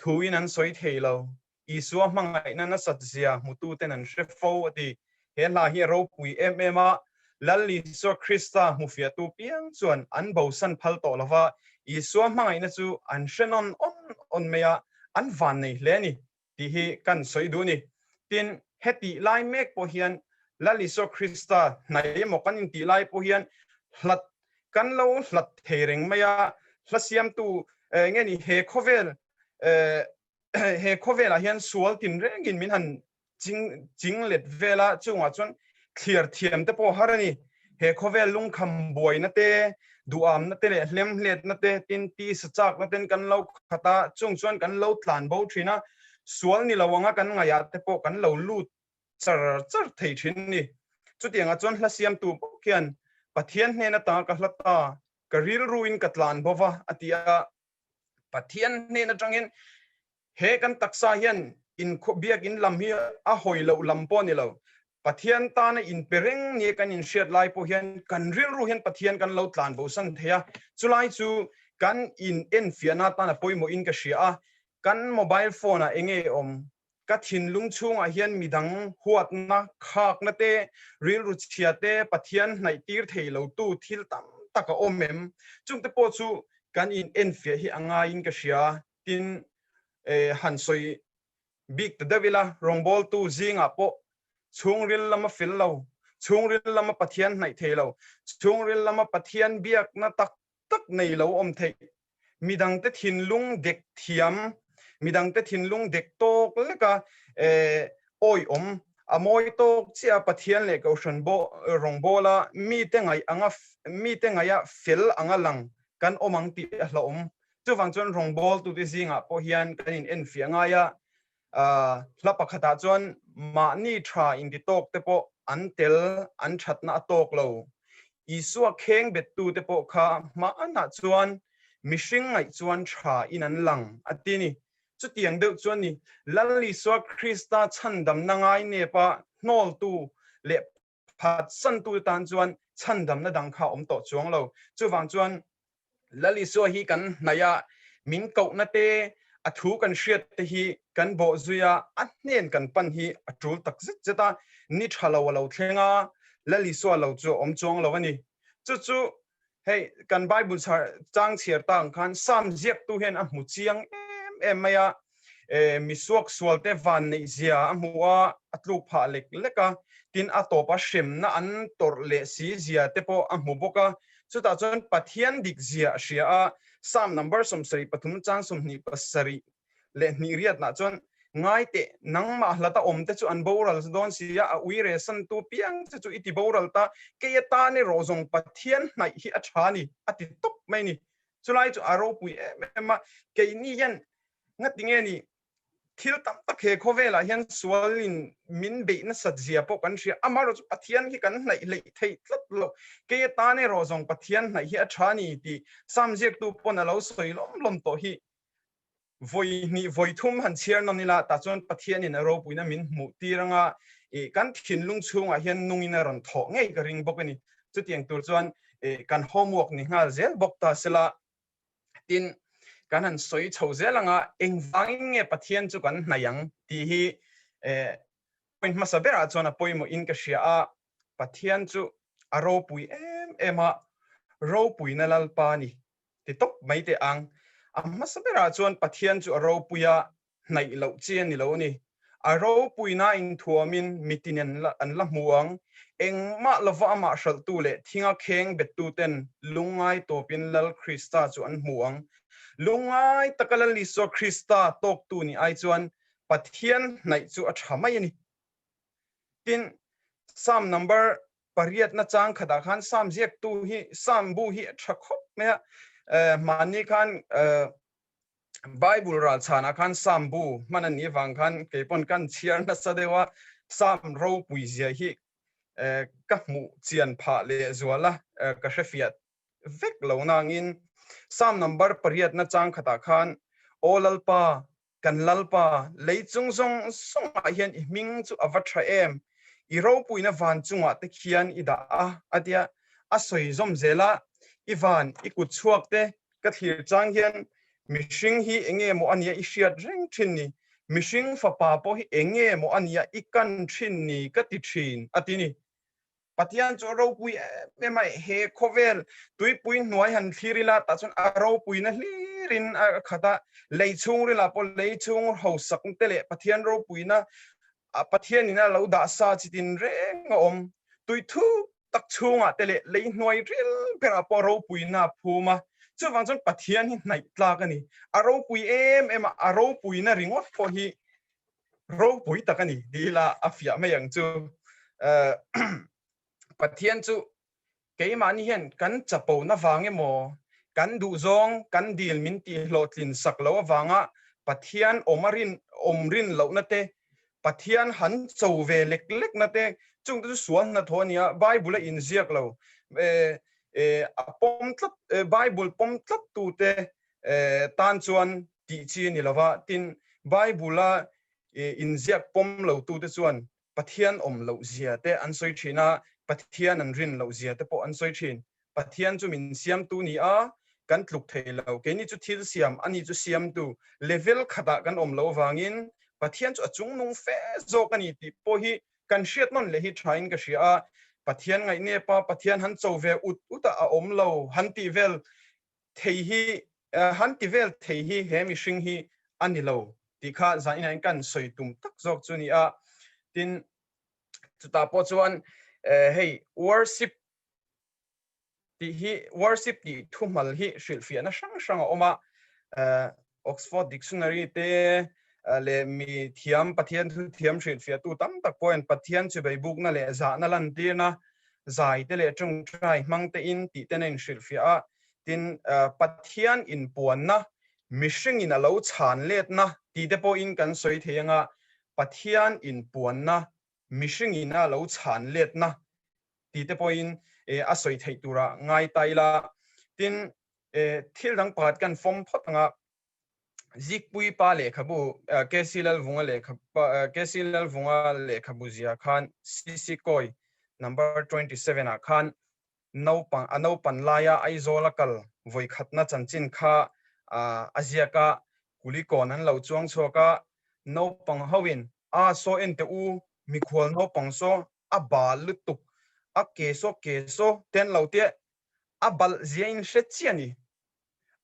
thuin an sawi thei lo. Isua hmangaihna nasat zia hmutu ten an hre fo a ti. He hla hi a ropui em em a, Lal Isua Krista hmufiahtu piang chuan an bosan phal tawh lova, Isua hmangaihna chu an hre nawn awn awn mai a, an vannei hle a ni. tih hi kan sawi duh a ni. Tin, hetih lai mek pawh hian Lal Isua Krista hnai emaw kan intih lai pawh hian hlat kan lo hlat thei reng mai a, hla siamtu nge ni he khawvel he khawvelah hian sual tinrengin min han ching ching let vel a, chungah chuan thliar thiam te pawh har a ni. He khawvel lungkham buaina te, duhamna te leh hlemhletna te, tin tisa chakna ten kan lo khat a, chung chuan kan lo tlan bo thin a, sual ni lo anga kan ngaihah te pawh kan lo lut. char char thei thin ni. Chutiangah chuan hla siamtu bawk hian Pathian hnen atanga ka hla ta, ka rilruin ka tlan bo va a ti a. Pathian hnen atangin he kan taksa hian biakin lam hi a hawi loh lam pawh a ni lo. Pathian tana inpe reng nia kan inhriat lai pawh hian kan rilru hian Pathian kan lo tlan bosan thei a, chulai chu kan in enfiahna atan a pawimawhin ka hria a, kan mobile phone ah enge awm, ka thinlung chhungah hian midang huatna, khakna te, rilru chhia te, Pathian hnaih tir thei lo tu thil tam tak a awm em? Chungte pawh chu kan in enfiah hi a ngaiin ka hria, tin han sawi Bik ta deuh ila, rawngbawltu zingah pawh chhungril lama fel lo, chhungril lama Pathian hnaih thei lo, chhungril lama Pathian biakna tak tak nei lo awm theih, midangte thinlung dek thiam, midangte thinlung dek tawk leka awihawm, a mawi tawk chiah a Pathian leh Kohhran rawngbawla mite ngaih anga mite ngaiha fel anga lang kan awm ang tih a hlauhawm. Chuvang chuan rawngbawltute zingah pawh hian kan in enfiah ngai a, hla pakhatah chuan mahni tha inti tawk te pawh an tel an thatna a tawk lo. Isua kheng bettute pawh kha hmanah chuan mihring ngaih chuan tha in an lang a ti ni. Chutiang deuh chuan ni Lal Isua Krista chhandamna ngai nepa hnawltu leh phatsantu tan chuan chhandamna dang kha awm tawh chuang lo. Chuvang chuan Lal Isua hi kan hnaih a, min kohna te, a thu kan hriat te hi kan bawh zui a, a hnen kan pan hi a tul tak zet zet a, ni tha lo a lo thleng a, Lal Isua lo chu a awm chuang lo a ni. Chu chu hei kan Bible chang chhiar ta ang khan Psalm ziaktu hian a hmu chiang em em mai a, mi suak sualte van neih zia a hmu a, a tluk phah lek lek a, tin a tawpa hremna an tawrh leh si zia te pawh a hmu bawk a, chutah chuan Pathian dik zia a hria a, Psalm number 73 chang 27 leh hnih riatnah chuan ngai teh nangmah hlata awm te chu an boral dawn si a, a uire santu piang che chu i ti boral ta, kei atan erawh zawng Pathian hnaih hi a tha a ni a ti tawp mai a ni. Chulai chu a ropui em em a, keini hian Ngatinge ni thil tam tak he khawvelah hian sualin min beih nasat zia pawh kan hria. Amaherawh chu Pathian hi kan hnaih hleih theih tlat lo. Kei atan erawh zawng Pathian hnaih hi a tha a ni tih Psalm ziaktu pawn a lo sawi lawm lawm tawh hi. Vawi hnih vawi thum han chhiar nawn ila tah chuan Pathianin a ropuina min hmuh tir anga ih kan thinlung chhungah hian nungin a rawn thawh ngei ka ring bawk a ni. Chutiang tur chuan ih kan homework ni nghal zel bawk ta sela. Tin, kan han sawi chho zel anga engvangin nge Pathian chu kan hnaih ang tih hi point hmasa berah chuan a pawimawhin ka hria a, Pathian chu a ropui em em a, ropuina Lalpa a ni ti tawp mai teh ang. A hmasa berah chuan Pathian chu a ropui a, hnaih loh chi a ni lo a ni. A ropuina inthuamin mitin an la hmu ang. Engmah lova amah hralhtu leh thinga kheng bettuten lungngai tawpin Lal Krista chu an hmu ang. Lungngai taka Lal Isua Krista tawktu nih ai chuan Pathian hnaih chu a tha mai a ni. Tin, Psalm number pariatna chang khatah khan Psalm ziaktu hi, Psalm bu hi a tha khawp mai a. Hmanni khan Bible ral chhanah khan Psalm bu hman a nih avang khan kei pawn kan chhiar nasa deuh a, Psalm ropui zia hi ka hmuh chian phah leh zual a, ka hrefiah vek lo nangin Psalm number pariatna chang khatah khan Aw Lalpa, kan Lalpa, lei chung zawng zawngah hian i hming chu a va tha em, i ropuina van chungah te khian i dah a, a tia a sawi zawm zel a, i van, i kut chhuak te Ka thlir chang hian mihring hi enge maw a nia i hriat reng thin ni, mihring fapa pawh hi enge maw a nia i kan thin ni ka ti thin a ti ni. Pathian chu a ropui em em a, he khawvel tuipui hnuai han thlir ila tah chuan a ropuina hlirin a khat a, lei chhungril ah pawh lei chhung hausak te leh Pathian ropuina a Pathianin a lo dah sa chi tin reng a awm. Tui thuk tak chhungah te leh lei hnuai ril berah pawh ropuina a phum a, chuvang chuan Pathian hi hnaih tlak a ni. A ropui em em a, a ropuina ringawt pawh hi ropui tak a ni ti ila a fiah mai ang chu. Pathian chu Keimahni hian kan chapona vang emaw, kan duhzawng, kan dil min tihhlawhtlin sak lo avanga Pathian awm a rin, awm rin lohna te, Pathian han cho ve lek lek na te chung te chu sual hnathawh a ni a, Bible a inziak lo. A pawm tlat, Bible pawm tlat tu te tan chuan tih chi a ni lo va, tin Bible a inziak pawm lo tu te chuan Pathian awm loh zia te an sawi thin a, Pathian an rin loh zia te pawh an sawi thin. Pathian chu min siamtu ni a, kan tluk thei lo. Keini chu thil siam, ani chu siamtu. Level khatah kan awm loh avangin Pathian chu a chungnung fe zawk a ni tih pawh hi kan hriat nawn leh hi thain ka hria a. Pathian ngaihnep a, Pathian han cho ve ut ut a, a awm lo han tih vel thei hi, han ti vel thei hi he mihring hi a ni lo tih kha zaninah hian kan sawi tum tak zawk chu a ni a. Tin, chutah pawh chuan hei worship tih hi worship tih thuhmal hi hrilhfiahna hrang hrang a awm a, Oxford Dictionary te leh mi thiam Pathian thu thiam hrilhfiahtu tam tak pawhin Pathian chu beibukna leh zahna lantirna zai te leh tawngtai hmang te in tih ten a inhrilhfiah a, tin Pathian inpuanna mihringin a lo chhan letna tih te pawhin kan sawi thei anga Pathian inpuanna mihringin a lo chhan letna tih te pawhin a sawi theih tura ngai ta ila. Tin, thil dang pakhat kan fawm phawt anga Zikpui pa lehkhabu KC Lalvunga lehkha KC Lalvunga lehkhabu zia khan CC Kawi number 27 ah khan naupang a naupan laia Aizawl a kal vawikhatna chanchin kha a ziak a, Kulikawn an lo chuang chhuak a, naupang hoin a saw en teh u, mikhual naupang saw a bal lutuk, a ke saw ke saw te an lo tia a balh zia in hre chiah a ni.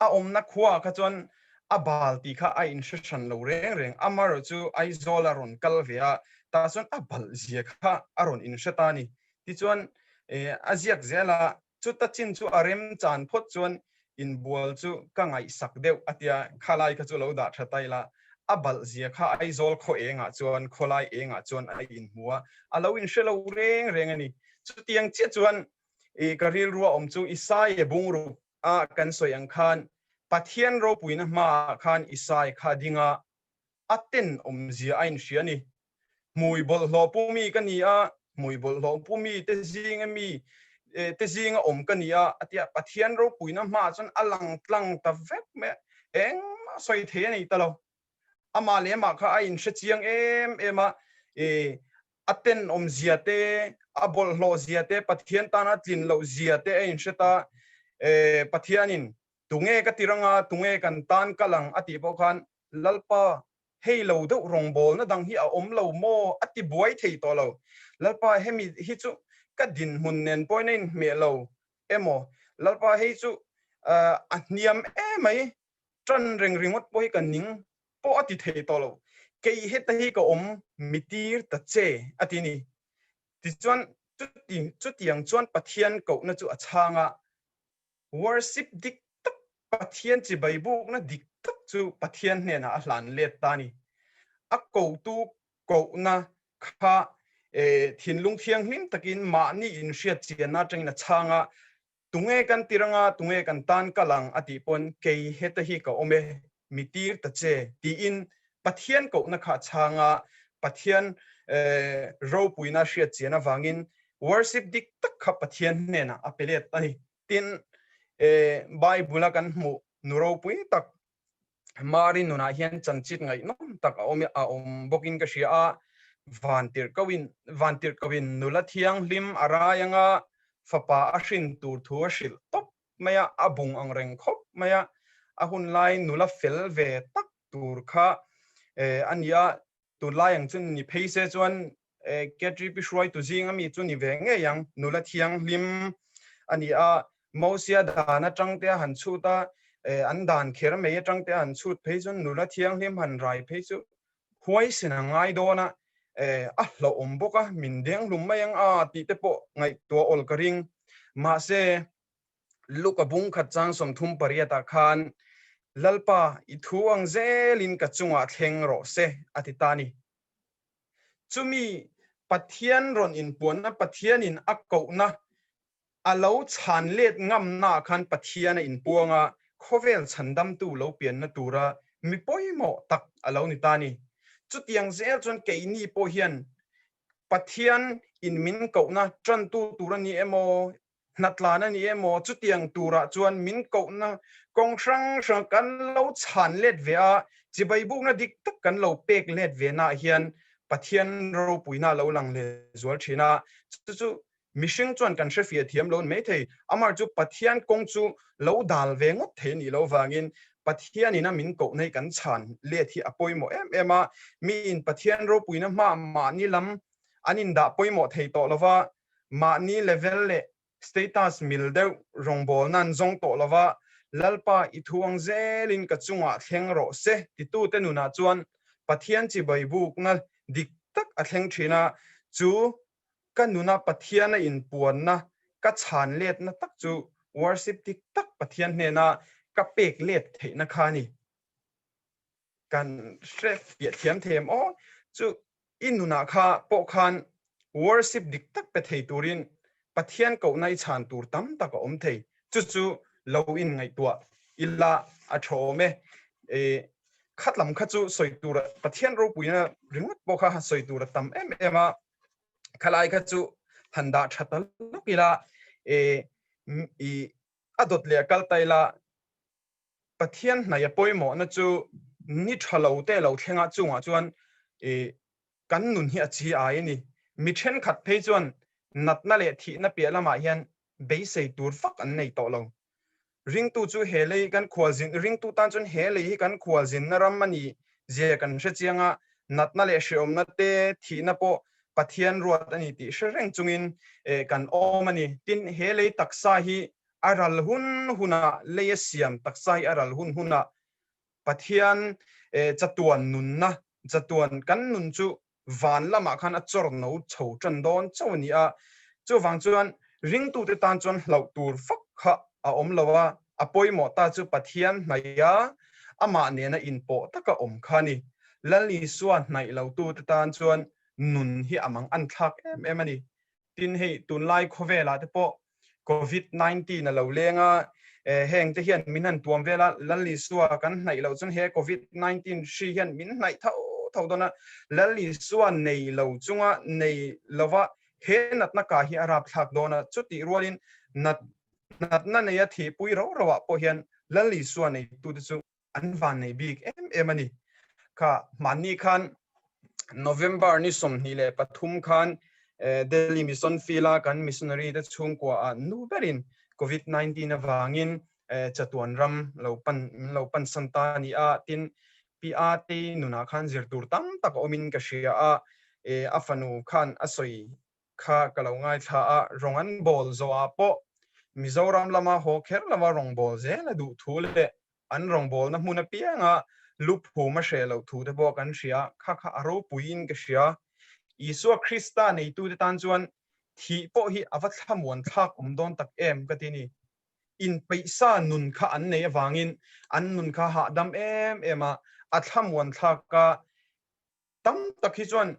A awmna khua kha chuan a bal tih kha a inhre hran lo reng reng. Amaherawh chu Aizawl a rawn kal ve a, tah chuan a balh zia kha a rawn inhre ta a ni. Tichuan a ziak zel a, chuta chin chu a remchan phawt chuan inbual chu ka ngaihsak deuh a tia, khalai kha chu lo dah tha ta ila, a balh zia kha Aizawl khaw engah chuan, khawlai engah chuan a inhmu a, a lo inhre lo reng reng a ni. Chutiang chiah chuan ka rilru a awm chu Isaia bungruk a kan sawi ang khan Pathian ropuina hmaah khan Isai kha ding a, a tenawmzia a inhria a ni. Hmui bawlhhlawh pu mi ka ni a, hmui bawlhhlawh pu mi te zinga mi te zinga awm ka ni a, a ti a. Pathian ropuina hmaah chuan a lang tlang ta vek mai a, engmah sawi thei a nei ta lo. Amah leh amah kha a inhre chiang em em a, a tenawm zia te, a bawlhhlawh zia te, Pathian tana tlin loh zia te a inhre ta. Pathianin tunge ka ti rang a, tunge kan tan kal ang a tih pawh khan Lalpa hei lo deuh rawngbawlna dang hi a awm lo maw a ti buai thei tawh lo. Lalpa hemi hi chu ka dinhmun nen pawhin a inhmeh lo emaw, Lalpa hei chu a hniam emai Ṭan reng ringawt pawh hi ka ning pawh a ti thei tawh lo. Kei heta hi ka awm mitir ta che a ti ni. Tichuan, chuti chutiang chuan Pathian kohna chu a chhang a, worship dik tak, Pathian chibai bukna dik tak chu Pathian hnenah a hlan let ta a ni. A kotu kohna kha thinlung thianghlim takin mahni inhriat chianna atangin a chhang a, Tunge kan tir anga, tunge kan tan kal ang a tih pawn kei heta hi ka awm e, mi tir ta che tiin Pathian kohna kha a chhang a, Pathian ropuina hriat chian avangin worship dik tak kha Pathian hnenah a pe let a ni. Tin, Bible a kan hmuh nu ropui tak Mari nunah hian chanchit ngaihnawm tak a awm a awm bawkin ka hria a, vantirhkoin vantirhkoin nula thianghlim a rai anga fapa a hrin tur thu a hrilh tawp mai a, a bung ang reng khawp mai a, a hun lai nula fel ve tak tur kha a ni a, Tunlai ang chu ni phei se chuan KTP hruaitu zing ami chu ni ve ngei ang, nula thianghlim a ni a, Mosia dan atang te a han chhut a, an dan kher mai atang te a han chhut phei chuan nula thianghlim han rai phei chu huaisin a ngai dawn a, a hlauhawm bawk a, min denghlum mai ang a tih te pawh ngaihtuah awl ka ring. Mahse, Luka bung khat chang 38 ah khan, Lalpa, i thu ang zelin ka chungah thleng rawh se, a ti ta a ni. Chumi Pathian rawn inpuanna, Pathianin a kohna, a lo chhan let ngamnaah khan Pathian a inpuang a, khawvel chhandamtu lo pianna tura mi pawimawh tak a lo ni ta a ni. Chutiang zel chuan keini pawh hian Pathian in min kohna tantu tur a ni emaw, hnatlan a ni emaw, chutiang turah chuan min kohna kawng hrang hrang kan lo chhan let ve a, chibai bukna dik tak kan lo pek let ve naah hian Pathian ropuina a lo lang lehzual thin a. Chu chu mihring chuan kan hrefiah thiam lo mai thei. Amah chu Pathian kawng chu lo dal ve ngawt thei a nih loh vangin Pathianin a min kohna hi kan chhan let hi a pawimawh em em a. Miin Pathian ropuina hmaah mahni lam an indah pawimawh thei tawh lova, mahni level leh status mil deuh rawngbawlna an zawng tawh lova, Lalpa i thu ang zelin ka chungah thleng rawh se titute nunah chuan Pathian chibai bukna dik tak a thleng thin a, chu ka nuna Pathiana inpuanna ka chhan letna tak chu worship dik tak Pathian hnena ka pek let theihna kha a ni. Kan hre fiah thiam thei em aw? Chu i nunah kha pawh khan worship dik tak pe thei turin Pathian kohna i chhan tur tam tak a awm thei. Chu chu lo in ngaihtuah ila a tha awm e. E, khat lam kha chu sawi tur Pathian ropuina ringawt pawh kha sawi tur a tam em em a. Khalai kha chu han dah tha ta lawk ila e, i a dawt leh kal ta ila Pathian hnaih a pawimawhna chu ni tha lo te lo thlengah chungah chuan i kan nun hi a chi ai a ni. Mi thenkhat phei chuan natna leh thihna piah lamah hian beisei tur fak an nei tawh lo. Ringtu chu he lei kan khualzin ringtu tan chuan he lei hi kan khualzinna ram a ni zia kan hre chiang a, natna leh hreawmna te thihna pawh Pathian ruat a ni tih hre reng chungin kan awm a ni. Tin, he lei taksa hi a ral hun hunah lei a siam taksa hi a ral hun hunah Pathian chatuan nunna chatuan kan nun chu van lamah khan a chawr no chho tan dawn chauh a ni a. Chuvang chuan ringtute tan chuan hlauh tur fak kha a awm lo a, a pawimawh ta chu Pathian hnaih a, amah nena inpawh taka awm kha a ni. Lal Isua hnaih lotute tan chuan nun hi a mang an thlak em em a ni. Tin hei tunlai khawvelah te pawh Covid 19 a lo leng a, heng te hian min han tuam vel a, Lal Isua kan hnaih loh chuan he Covid 19 hri hian min hnaih tho tho dawn a, Lal Isua nei lo chunga nei lova he natna ka hi a rapthlak dawn a, chutih rualin nat natna neia thihpui ro ro ah pawh hian Lal Isua neitute chu an van nei bik em em a ni. Kha hmanni khan November ni 23 khan Delhi Mission Field a kan missionary te chhungkua ah nu berin COVID-19 avangin chatuan ram lo pan min lo pan san ta a ni a. Tin, PA te nunah khan zir tur tam tak a awmin ka hria a, a fanu khan a sawi kha ka lo ngaithla a, rawng an bawl zawhah pawh Mizoram lama haw kher lova rawng bawl zel a duh thu leh an rawngbawlna hmun apianga lu phum a hreh loh thu te pawh kan hria, kha kha a ropuiin ka hria. Isua Krista neitute tan chuan thih pawh hi a va thlamuan thlak awm dawn tak em ka ti ni. Inpeihsa nun kha an nei avangin an nun kha hahdam em em a, a thlamuan thlak a. Tam tak hi chuan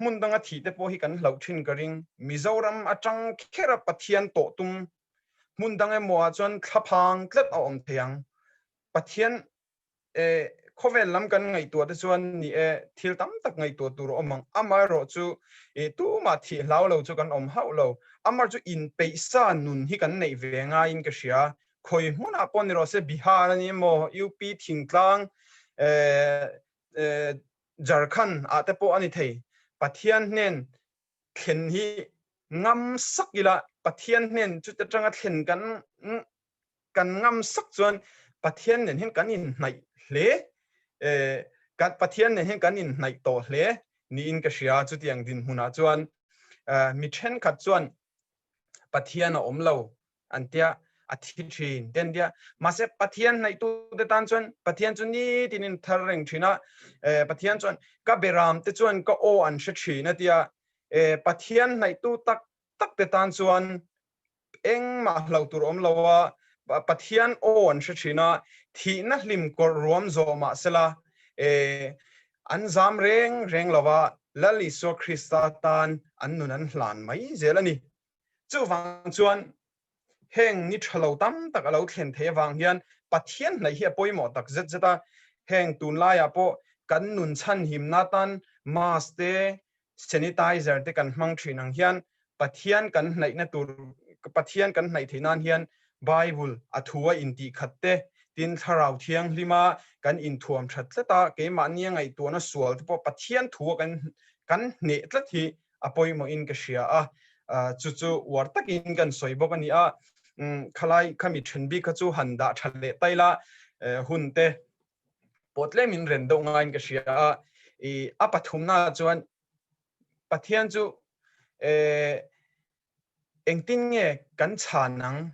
hmun danga thih te pawh hi kan hlauh thin ka ring. Mizoram atang khera Pathian tawh tum hmun dang emaw ah chuan thlaphang tlat a awm thei ang. Pathian eh khawvel lam kan ngaihtuah te chuan ni e thil tam tak ngaihtuah tur a awm ang. Amaherawh chu eh tumah thih hlau lo chu kan awm hauh lo. Amar chu inpeihsa nun hi kan neih ve ngaiin ka hria. Khawi hmunah pawh ni rawh se Bihar a ni emaw UP thingtlang eh eh Jharkhand ah te pawh a ni thei. Pathian hnen thlen hi ngam sak ila Pathian hnen chute atanga thlen kan kan ngam sak chuan Pathian nen hian kan inhnaih hle eh kan Pathian nen hian kan inhnaih tawh hle niin ka hria chutiang dinhmunah chuan mi thenkhat chuan Pathian a awm lo an tia a thi thin te an tia mahse Pathian hnaihtu te tan chuan Pathian chu nitin in thar reng thin a eh Pathian chuan ka beram te chuan ka aw an hre thin a tia eh Pathian hnaihtu tak tak te tan chuan engmah hlo tur awm lo a Pathian aw an hre thin a thihna hlim kawr ruam zawh mahsela eh an zam reng reng lova Lal Isua Krista tan an nun an hlan mai zel a ni. Chuvang chuan heng ni tha lo tam tak a lo thlen thei avang hian Pathian hnaih hi a pawimawh tak zet zet a. Heng tunlaiah pawh Kan nun chhanhimna atan mask te, sanitizer te kan hmang thin ang hian Pathian kan hnaihna tur, Pathian kan hnaih theih nan hian Bible a thu a intih khat te, tin Thlarau Thianghlima kan inthuam that tlat a, keimahnia ngaihtuahna sual te pawh Pathian thu a kan kan hneh tlat hi a pawimawhin ka hria a, chu chu uar takin kan sawi bawk a ni a, khalai khami then bik kha chu han dah tha leh tai la hun te pawh tlemin ren deuh ngaiin ka hria a, i a pathumna chuan Pathian chu engtin nge kan chhan ang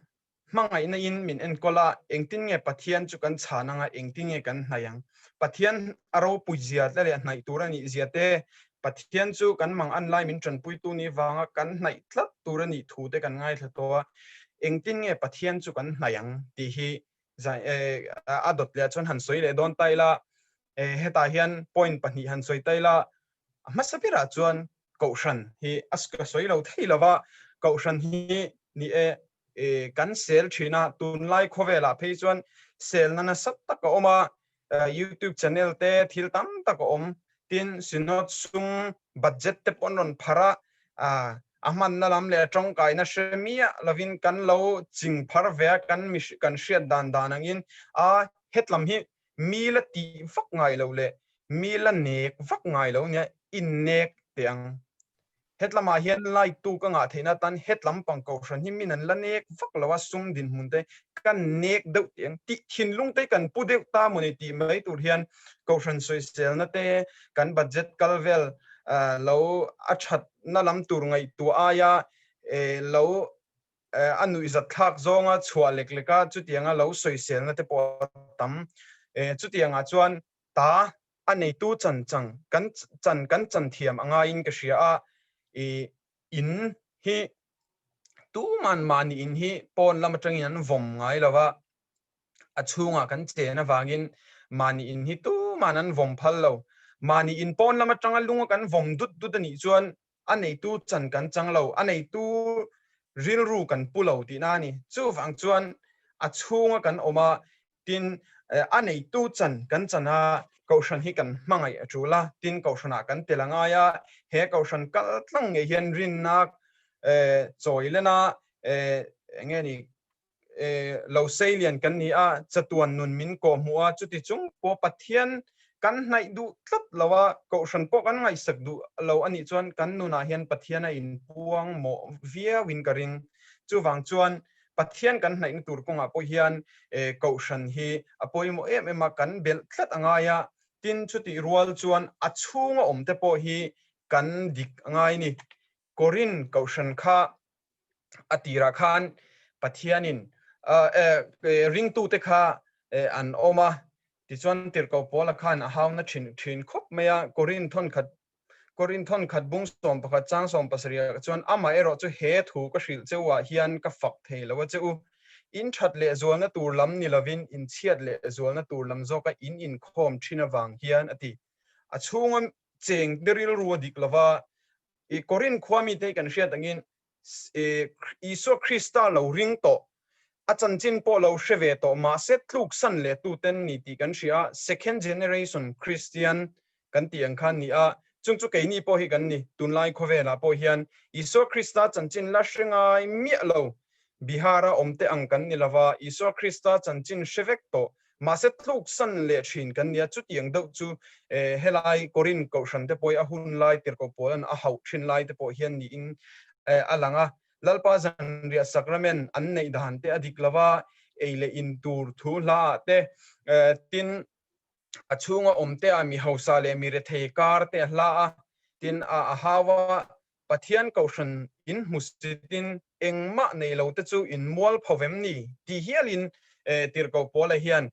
Hmangaihna in min enkawl a, engtin nge Pathian chu kan chhan anga engtin nge kan hnaih ang? Pathian a ropui zia te leh hnaih tur a nih zia te, Pathian chu kan mang an lai min tanpuitu ni vanga kan hnaih tlat tur a nih thu te kan ngaithla tawh a, engtin nge Pathian chu kan hnaih ang tih hi a dawt leh chuan han sawi leh dawn ta ila, hetah hian point pahnih han sawi ta ila, a hmasa berah chuan Kohhran hi a ka sawi lo thei lova, Kohhran hi ni e kan sel thin a, tunlai khawvelah phei chuan selna nasa tak a awm a, YouTube channel te thil tam tak a awm, tin Synod sum budget te pawh an rawn phar a, a hmanna lam leh a tawngkaina hre miah lovin kan lo ching phar ve a, kan kan hriat dan dan angin a hetlam hi mi la tih vak ngai lo leh mi la nek vak ngai lo nia innek teh ang. Hetlamah hian like tu ka ngah theihna atan hetlam pang kohhran hi min an la nek vak lo a, sum dinhmun te kan nek deuh teh ang tih thinlung te kan pu deuh ta maw ni tih mai tur hian kohhran sawiselna te kan budget kal vel lo a thatna lam tur ngaihtuah aia lo a nuihzat thlak zawnga chhuah lek lek a, chutianga lo sawiselna te pawh a tam. Chutiangah chuan ta a neitu chan chang kan chan kan chan thiam a ngaiin ka hria a, i in hi tuman mahni in hi pawn lam atangin an vawm ngai lo va, a chhungah kan chen avangin mahni in hi tuman an vawm phal lo. Mahni in pawn lam atanga lunga kan vawm dut dut a nih chuan a neitu chan kan chang lo, a neitu rilru kan pu lo tihna a ni. Chuvang chuan a chhunga kan awm a, tin a neitu chan kan chan a, Kohhran hi kan hmangaih a tul a, tin Kohhranah kan tel a ngai a, he Kohhran kal tlang ngei hian rinna chawi lena eng nge ni lo seilian kan ni a, chatuan nun min kawh hmuh a, chuti chung pawh Pathian kan hnaih duh tlat lo a, Kohhran pawh kan ngaihsak duh lo a nih chuan kan nunah hian Pathian a inpuang mawh viauin ka ring. Chuvang chuan Pathian kan hnaihna tur kawngah pawh hian Kohhran hi a pawimawh em em a, kan belh tlat a ngai a, tin chutih rual chuan a chhunga awmte pawh hi kan dik a ngai ni. Korin Kohhran kha a tirah khan Pathianin ringtute kha an awm a, tichuan Tirhkoh Paula khan a hauna thin thin khawp mai a, Korin thawnkhat Korin thawnkhat bung 11 chang 17 chuan amah erawh chu he thu ka hrilh che u ah hian ka fak thei lo a che u. In that leh zualna tur lam ni lovin in chhiat leh zualna tur lam zawka in inkhawm thin avang hian a ti. A chhunga cheng te rilru a dik lova, I Korin khua mite hi kan hriat angin Isua Krista lo ring tawh, a chanchin pawh lo hre ve tawh mahse tluksan leh tuten ni tih kan hria a, second generation Christian kan tih ang khan ni a, chung chu keini pawh hi kan ni. Tunlai khawvelah pawh hian Isua Krista chanchin la hre ngai miah lo, Bihar-a awmte ang kan ni lova, Isua Krista chanchin hre vek tawh Mahse tluksan leh thin kan nia, chutiang deuh chu helai Korin kohhran te pawh hi a hun lai tirhkoh pawlan a hauh thin lai te pawh hian niin a lang a. Lalpa zanriah sacrament an neih dan te a dik lova, ei leh in tur thu hla ah te, tin a chhunga awm te ah mi hausa leh mi rethei kar te a hla a, tin a hau a, Pathian kohhran in hmusitin engmah nei lo te chu in mual pho vem ni ti hialin Tirhkoh Paula hian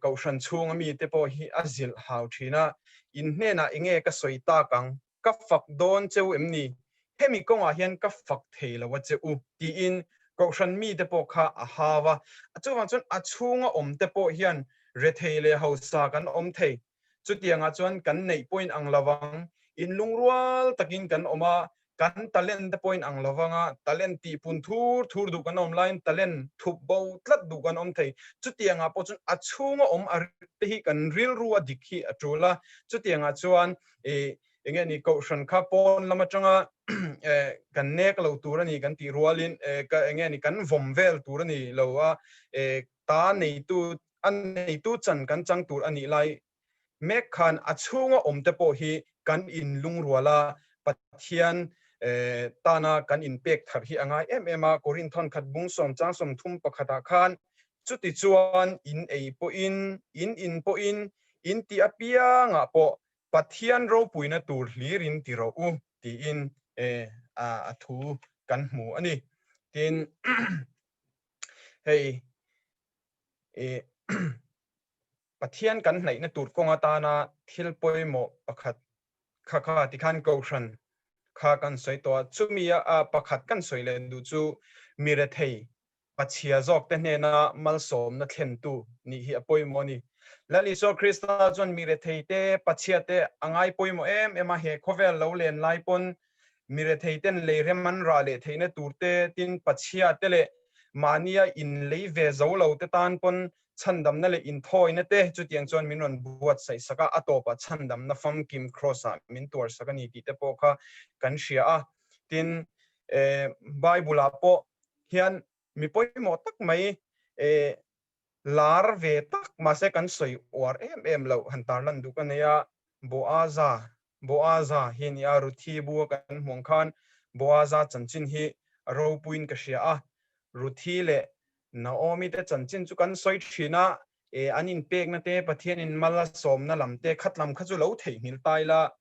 kohhran chhunga mi te pawh hi a zilh hau thin a, in hnenah enge ka sawi tak ang, ka fak dawn cheu em ni, hemi kawngah hian ka fak thei lo a che u tiin kohhran mi te pawh kha a hau a. Chuvang chuan a chhunga awm te pawh hian rethei leh hausa kan awm thei. Chutiangah chuan kan neih pawhin ang lovang, in lungrual takin kan awm a, Kan talent te pawhin ang lo vanga talent tih pun thur thur duh kan awm laiin talent thup bo tlat duh kan awm thei. Chutiangah pawh chuan a chhunga awm a te hi kan rilru a dik hi a tul a. Chutiangah chuan ih enge ni kohhran kha pawn lam atanga kan nek lo tur a ni kan tih rualin enge ni kan vawm vel tur a ni lo a, ta neitu a neitu chan kan chang tur a nih lai mek khan a chhunga awm te pawh hi kan inlungrual a, Pathian tana kan inpek thar hi a ngai em em a. Korinthon khat bung sawm chang 31 ah khan chuti chuan in ei pawhin, in in pawhin, in tih apiangah pawh Pathian ropuina tur hlirin ti rawh u tiin a thu kan hmu a ni. Tin, hei Pathian kan hnaihna tur kawng atana thil pawimawh pakhat kha kha tikhan Kohhran kha kan sawi tawh a, chumi a pakhat kan sawi leh duh chu mirethei pachhia zawkte hnena malsawmna thlentu nih hi a pawimawh a ni. Lal Isua Krista chuan mirethei te, pachhia te a ngai pawimawh em em a, he khawvel lo len lai pawn mirethei ten leirem an rah leh theihna tur te, tin pachhia te leh mahnia inlei ve zo lo te tan pawn chhandamna leh inthawina te chutiang chuan min rawn buatsaih sak a, a tawpah chhandamna famkim Kraws-ah min tuarsak a ni tih te pawh kha kan hria a. Tin, Bible-ah pawh hian mi pawimawh tak mai lar ve tak mahse kan sawi uar em em loh han tarlan duh ka nei a, Boaza, Boaza hi a ni a, Ruthi bu a kan hmuh ang khan Boaza chanchin hi a ropuiin ka hria a, Ruthi leh Naomi te chanchin chu kan sawi thin a, e an inpekna te, Pathianin mal a sawmna lam te khat lam kha chu lo theihnghilh ta ila,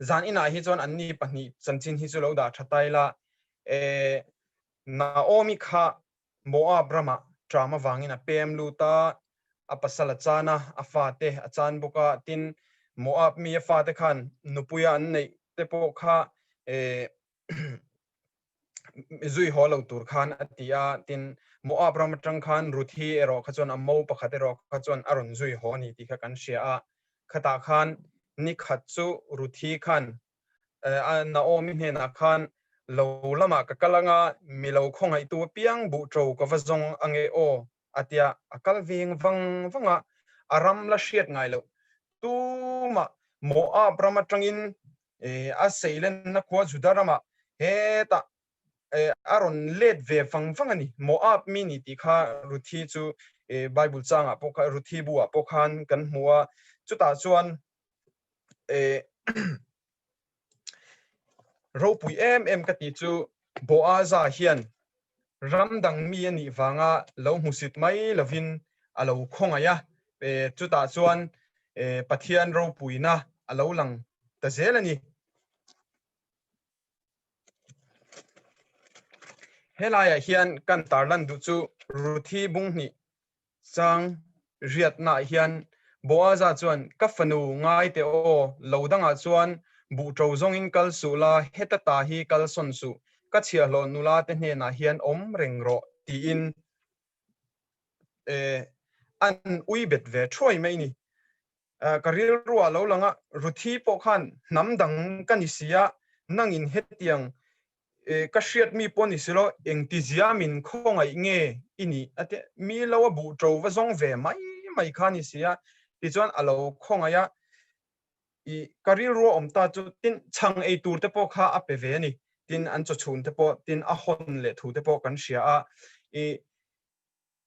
zan inah hi chuan anni pahnih chanchin hi chu lo dah tha ta ila, e Naomi kha Moab ramah ṭam avangin a pem lut a, a pasal a chan a, a fate a chan bawk a, tin Moab mi a fate khan nupuia an neih te pawh kha e zui haw lo tur khan a ti a, tin Moab ram atang khan Ruthi erawh kha chuan a mo pakhat erawh kha chuan a rawn zui haw a ni tih kha kan hria a, khatah khan ni khat chu Ruthi khan Naomi hnenah khan lo lamah ka kal anga mi lo khawngaihtu apiang buh ṭo ka va zawng ange aw a tia, a kal veng vang vang a, a ram la hriat ngai loh tumah Moab ram atangin a seilenna khua Juda ramah hetah a rawn let ve vang vang a ni. Moab mi ni tih kha Ruthi chu Bible changah pawh kha Ruthi buah pawh khan kan hmu a, chutah chuan ropui em em ka tih chu Boaza hian ram dang mi a nih vanga lo hmusit mai lovin a lo khawngaih a, chutah chuan Pathian ropuina a lo lang ta zel a ni. Helaiah hian kan tarlan duh chu Ruthi Bunghnih chang riatnaah hian Boaza chuan ka fanu ngai teh aw, lo dangah chuan buh ṭo zawngin kal suh la, heta ta hi kal sawn suh, ka chhiahhlawh nula te hnenah hian awm reng rawh tiin an ui bet ve thuai mai ni. Ka rilruah lo lang a, Ruthi pawh khan hnam dang ka ni si a, nangin hetiang ka hriat mi pawh ni si lo, engtizia min khawngaih nge i nih a ti a, mi lo a buh ṭo va zawng ve mai mai kha ni si a, tichuan a lo khawngaih a, i ka rilrua awm ta chu tin chhang ei tur te pawh kha a pe ve a ni, tin an chawchhun te pawh tin a hawn leh thu te pawh kan hria a, i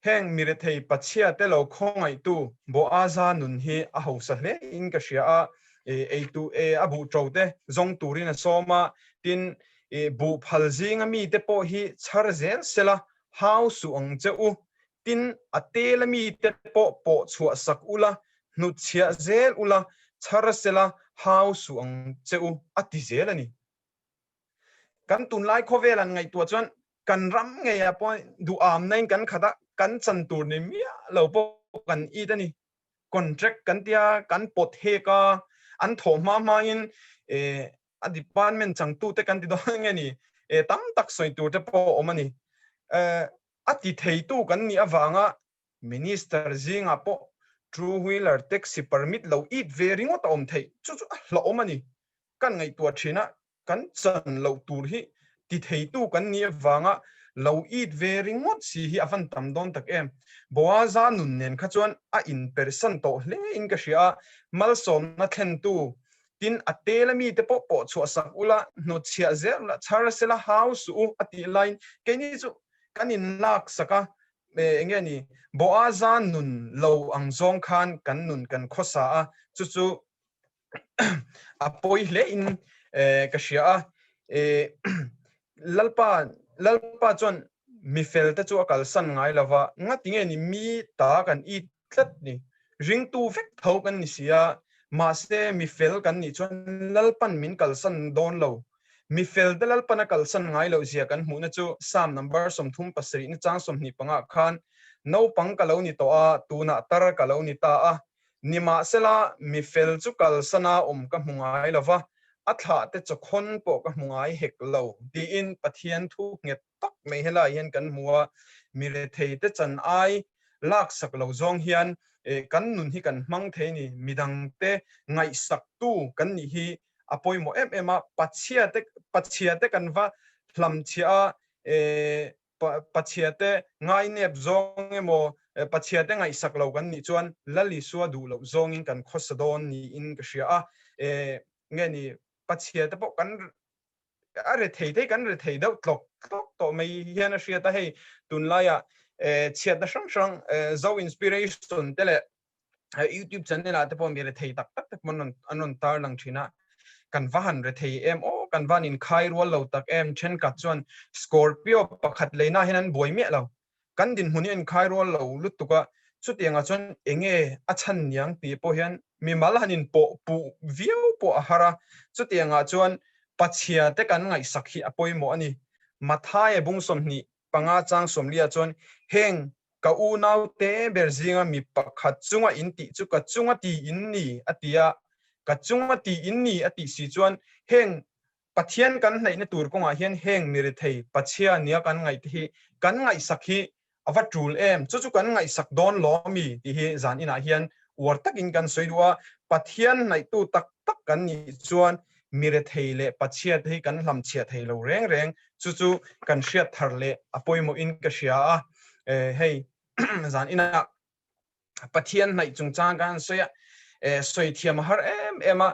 Heng mirethei pachhia te lo khawngaihtu Boaza nun hi a hausa hle in ka hria a, eitu e a buh ṭo te zawng turin a sawm a, tin buh phal zinga mi te pawh hi chhar zel sela hau suh ang che u, tin a tela mi te pawh pawh chhuah sak ula, hnutchhiah zel ula, chhar sela hau suh ang che u a ti zel a ni. Kan tunlai khawvel an ngaihtuah chuan kan ram ngeiah pawh duham nain kan khat a, kan chan tur ni miah lo pawh kan it a ni. Contract kan tia, kan pawt hek a, an thawh hma hmain a department changtute kan ti dawn nge ni, tam tak sawi tur te pawh a awm a ni. A ti theitu kan nih avanga Minister zingah pawh two wheeler taxi permit lo it ve ringawt a awm theih, chu chu a hlauhawm a ni. Kan ngaihtuah thin a. kan chan loh tur hi ti theitu kan nih avanga lo it ve ringawt si hi a van tam dawn tak em. Boaza nun nen kha chuan a inpersan tawh hle in ka hria a, malsawmna thlentu tin a tel ami te pawh pawh chhuah sak ula, hnawtchhiah zel ula, chhar sela hau suh u a tih laiin keini chu kan inlak sak a, eng nge ni, Boaza nun lo ang zawng khan kan nun kan khawsa a, chu chu a pawi hle in ka hria a lalpa lalpa chuan mi fel te chu a kalsan ngai lova ngati nge ni mi ta kan i tlat ni ringtu vek tho kan ni si a mahse mi fel kan nih chuan lalpan min kalsan dawn lo mi fel te lalpan a kalsan ngai loh zia kan hmuhna chu Psalm number 37 na chang 25 khan naupang ka lo ni tawh a tunah tar ka lo ni ta a Nimahsela, mi fel chu kalsana awm ka hmu ngai lo va, a thlahte chawkhawn pawh ka hmu ngai hek lo, tiin Pathian thu nghet tak mai helaiah hian kan hmu a. Mi retheite chan ai laksak lo zawng hian kan nun hi kan hmang thei a ni. Midangte ngaihsaktu kan nih hi a pawimawh em em a, Pachhiate Pachhiate kan va hlamchhiah a, Pathiate ngainep zawng emaw, Pathiate ngaihsak lo kan nih chuan Lal Isua duh loh zawngin kan khawsa dawn niin ka hria a. Nge ni, Pathiate pawh kan a rethei thei kan rethei deuh tlawk tlawk tawh mai hian a hriat a, hei tunlaiah chhiatna hrang hrang Zo Inspiration te leh YouTube channel ah te pawh mi rethei tak tak te pawh an rawn tar lang thin a, kan va han rethei em aw, kan van inkhai rual lo tak em, thenkhat chuan Scorpio pakhat leina hian an buai miah lo, kan dinhmun hi a inkhai rual lo lutuk a, chutiangah chuan enge a chhan niang tih pawh hian mimal han inpawh puh viau pawh a har a, chutiangah chuan Pachhia te kan ngaihsak hi a pawimawh a ni. Mathaia bung 20 panga chang 40 chuan heng Ka unaute ber zinga mi pakhat chunga in tih chu ka chunga ti in ni, a ti a. Ka chunga ti in ni a tih si chuan heng Pathian kan hnaihna tur kawngah hian heng mi rethei Pachhia nia kan ngaihte hi kan ngaihsak hi a va tul em? Chu chu kan ngaihsak dawn lo mi tih hi zan inah hian uar takin kan sawi duh a. Pathian hnaihtu tak tak kan nih chuan mi rethei leh Pachhia te hi kan hlamchhiah thei lo reng reng. Chu chu kan hriat thar leh a pawimawhin ka hria a. Hei zan inah Pathian hnaih chungchang kan han sawi a, sawi thiam a har em em a.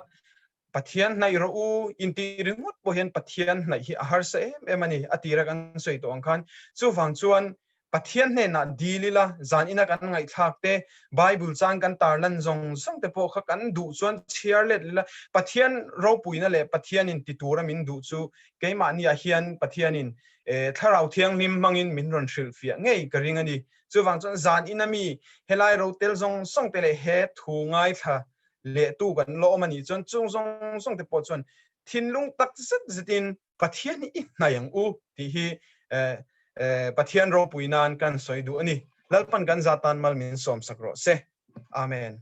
Pathian hnaih rawh u intih ringawt pawh hian Pathian hnaih hi a harsa em em a ni a tira kan sawi tawh ang khan. Chuvang chuan Pathian hnenah dil ila, zan ina kan ngaihthlak te, Bible chang kan tarlan zawng zawng te pawh kha kan duh chuan chhiar let ila, Pathian ropuina leh Pathianin ti tura min duh chu keimahniah hian Pathianin Thlarau Thianghlim hmangin min rawn hrilhfiah ngei ka ring a ni. Chuvang chuan zan ina mi helai ro tel zawng zawng te leh he thu ngaithla lehtu kan la awm a nih chuan chung zawng zawng te pawh chuan thinlung tak zet zetin Pathian hi i hnaih ang u tih hi Pathian ropui nan kan sawi duh a ni. Lalpan kan za tan mal min sawm sak rawh se. Amen.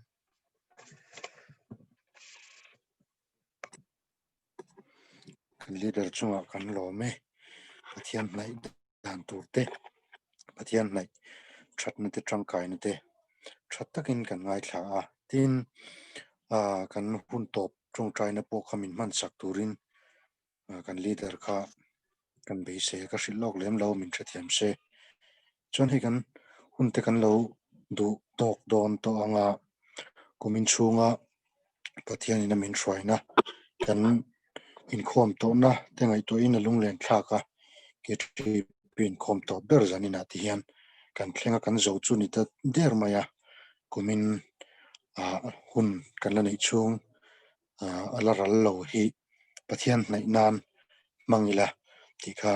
Kan leader chungah kan lawm e. Pathian hnaih dan tur te, Pathian hnaih thatna te tangkaina te tha takin kan ngaithla a. Tin, kan hun tawp tawngtaina pawh kha min hman sak turin kan leader kha kan beisei a, ka hrilh lawk lem lo min hrethiam se. Chuan hei kan hun te kan lo duh tawk dawn tawh ang a, kumin chhunga Pathianin a min hruaina kan inkhawm tawhna te ngaihtuahin a lunglen thlak a, KTP inkhawm tawp ber zaninah ti hian kan thleng a, kan zo chu ni ta der mai a, kumin hun kan la neih chhung a la ral lo hi Pathian hnaih nan hmang ila tih kha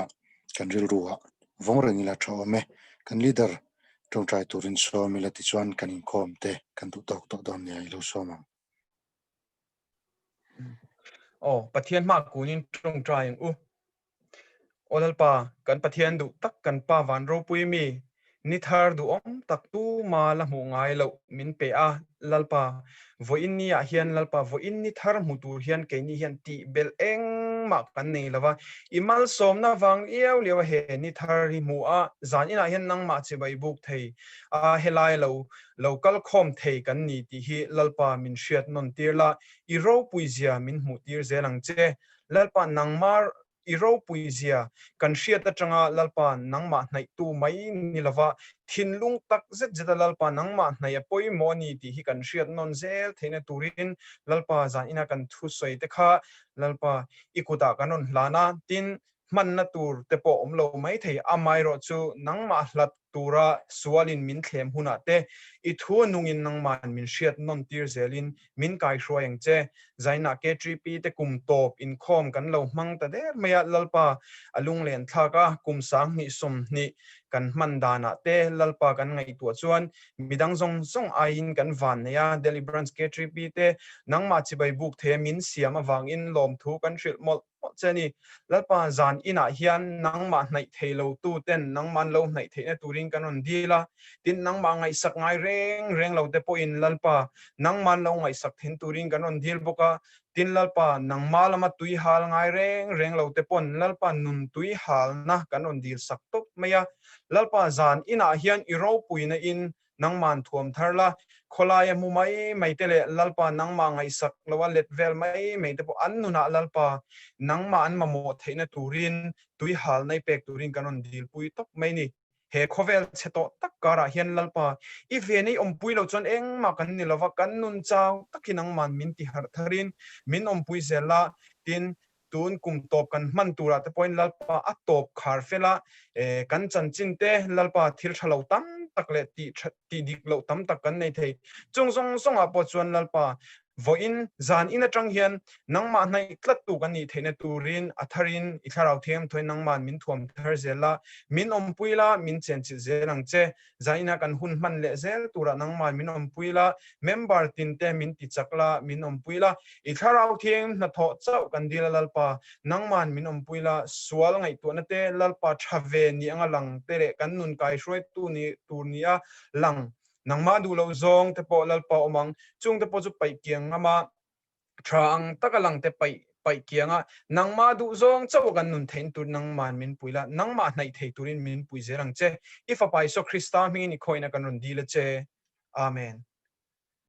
kan rilru ah vawng reng ila tha awm e. Kan leader tawngtai turin sawm ila tichuan kan inkhawm te kan duh tawk tawh dawn nia i lo sawm ang. Aw, Pathian hma kunin tawngtai ang u. Aw Lalpa, kan Pathian duh tak kan Pa van ropui mi, ni thar duhawm tak tuma la hmuh ngai loh min pe a, Lalpa, vawiin ni ah hian Lalpa vawiin ni thar hmu tur hian keini hian tih belh engmah kan nei lo va, i malsawmna vang liau liau a he ni thar hi hmu a, zan inah hian nangmah chibai buk thei a, helai lo lo kal khawm thei kan ni tih hi Lalpa min hriat nawn tir la, i ropui zia min hmuh tir zel ang che. Lalpa nangmah i ropui zia kan hriat atanga Lalpa nangmah hnaihtu mai ni lova thinlung tak zet zeta Lalpa nangmah hnaih a pawimawh a ni tih hi kan hriat nawn zel theihna turin Lalpa zan ina kan thusawi te kha Lalpa i kutah kan rawn hlan a, tin hmanna tur te pawh awm lo mai thei. Amaherawh chu nangmah hlat tura sualin min thlem hunah te i thu a nungin nangmahin min hriat nawn tir zelin min kaihruai ang che. Zainah KTP te kum tawp inkhawm kan lo hmang ta der mai a, Lalpa a lunglen thlak a, kum 20 20 kan hman danah te Lalpa kan ngaihtuah chuan midang zawng zawng aiin kan van nei a, Delhi Branch KTP te nangmah chibai buk thei a min siam avangin lawmthu kan hrilh mawlh mawlh che a ni. Lalpa zan inah hian nangmah hnaih thei lo tu ten nangman lo hnaih theihna turin kan rawn dil a, tin nangmah ngaihsak ngai reng reng lo te pawhin Lalpa nangman lo ngaihsak thin turin kan rawn dil bawk a, tin Lalpa nangma lama tui hal ngai reng reng lo te pawn Lalpa nun tui halna kan rawn dil sak tawp mai a. Lalpa zan inah hian i ropuina in Nangman thuam thar la, khawlaia hmu mai mai te leh Lalpa nangmah ngaihsak loa let vel mai mai te pawh an nunah Lalpa nangmah an mamawh theihna turin tui hal nei pek turin kan rawn dilpui tawp mai ni. He khawvel chhe tawh tak karah hian Lalpa i ven i awmpui lo chuan engmah kan ni lova, kan nun chau tak hi nangman min ti harh tharin min awmpui zel la, tin Tun kum tawp kan hman turah te pawhin Lalpa a tawp khar fel a, kan chanchin te Lalpa thil tha lo tam tak leh tih tha tih dik loh tam tak kan nei thei. Chung zawng zawngah pawh chuan Lalpa vawiin zan in atang hian nangmah hnaih tlattu kan nih theihna turin a tharin i thlarau thiam thuain nangma'n min thuam thar zel a, min awmpui la, min chenchilh zel ang che. Zaina kan hun hman leh zel turah nangmah min awmpui la, member tin te min ti chak la, min awmpui la, i thlarau thiang hnathawh chauh kan dil a Lalpa, nangma'n min awmpui la, sual ngaihtuahna te Lalpa tha ve ni anga lang te leh kan nun kaihruaitu ni tur ni a lang, nangmah duh loh zawng te pawh Lalpa awm ang, chung te pawh chu paih kiang ngam a. Tha ang taka lang te paih paih kiang a, nangmah duh zawng chauh a kan nun theihna tur nangma'n min pui la, nangmah hnaih thei turin min pui zel ang che. I Fapa Isua Krista hmingin i khawihna kan rawn dil a che. Amen.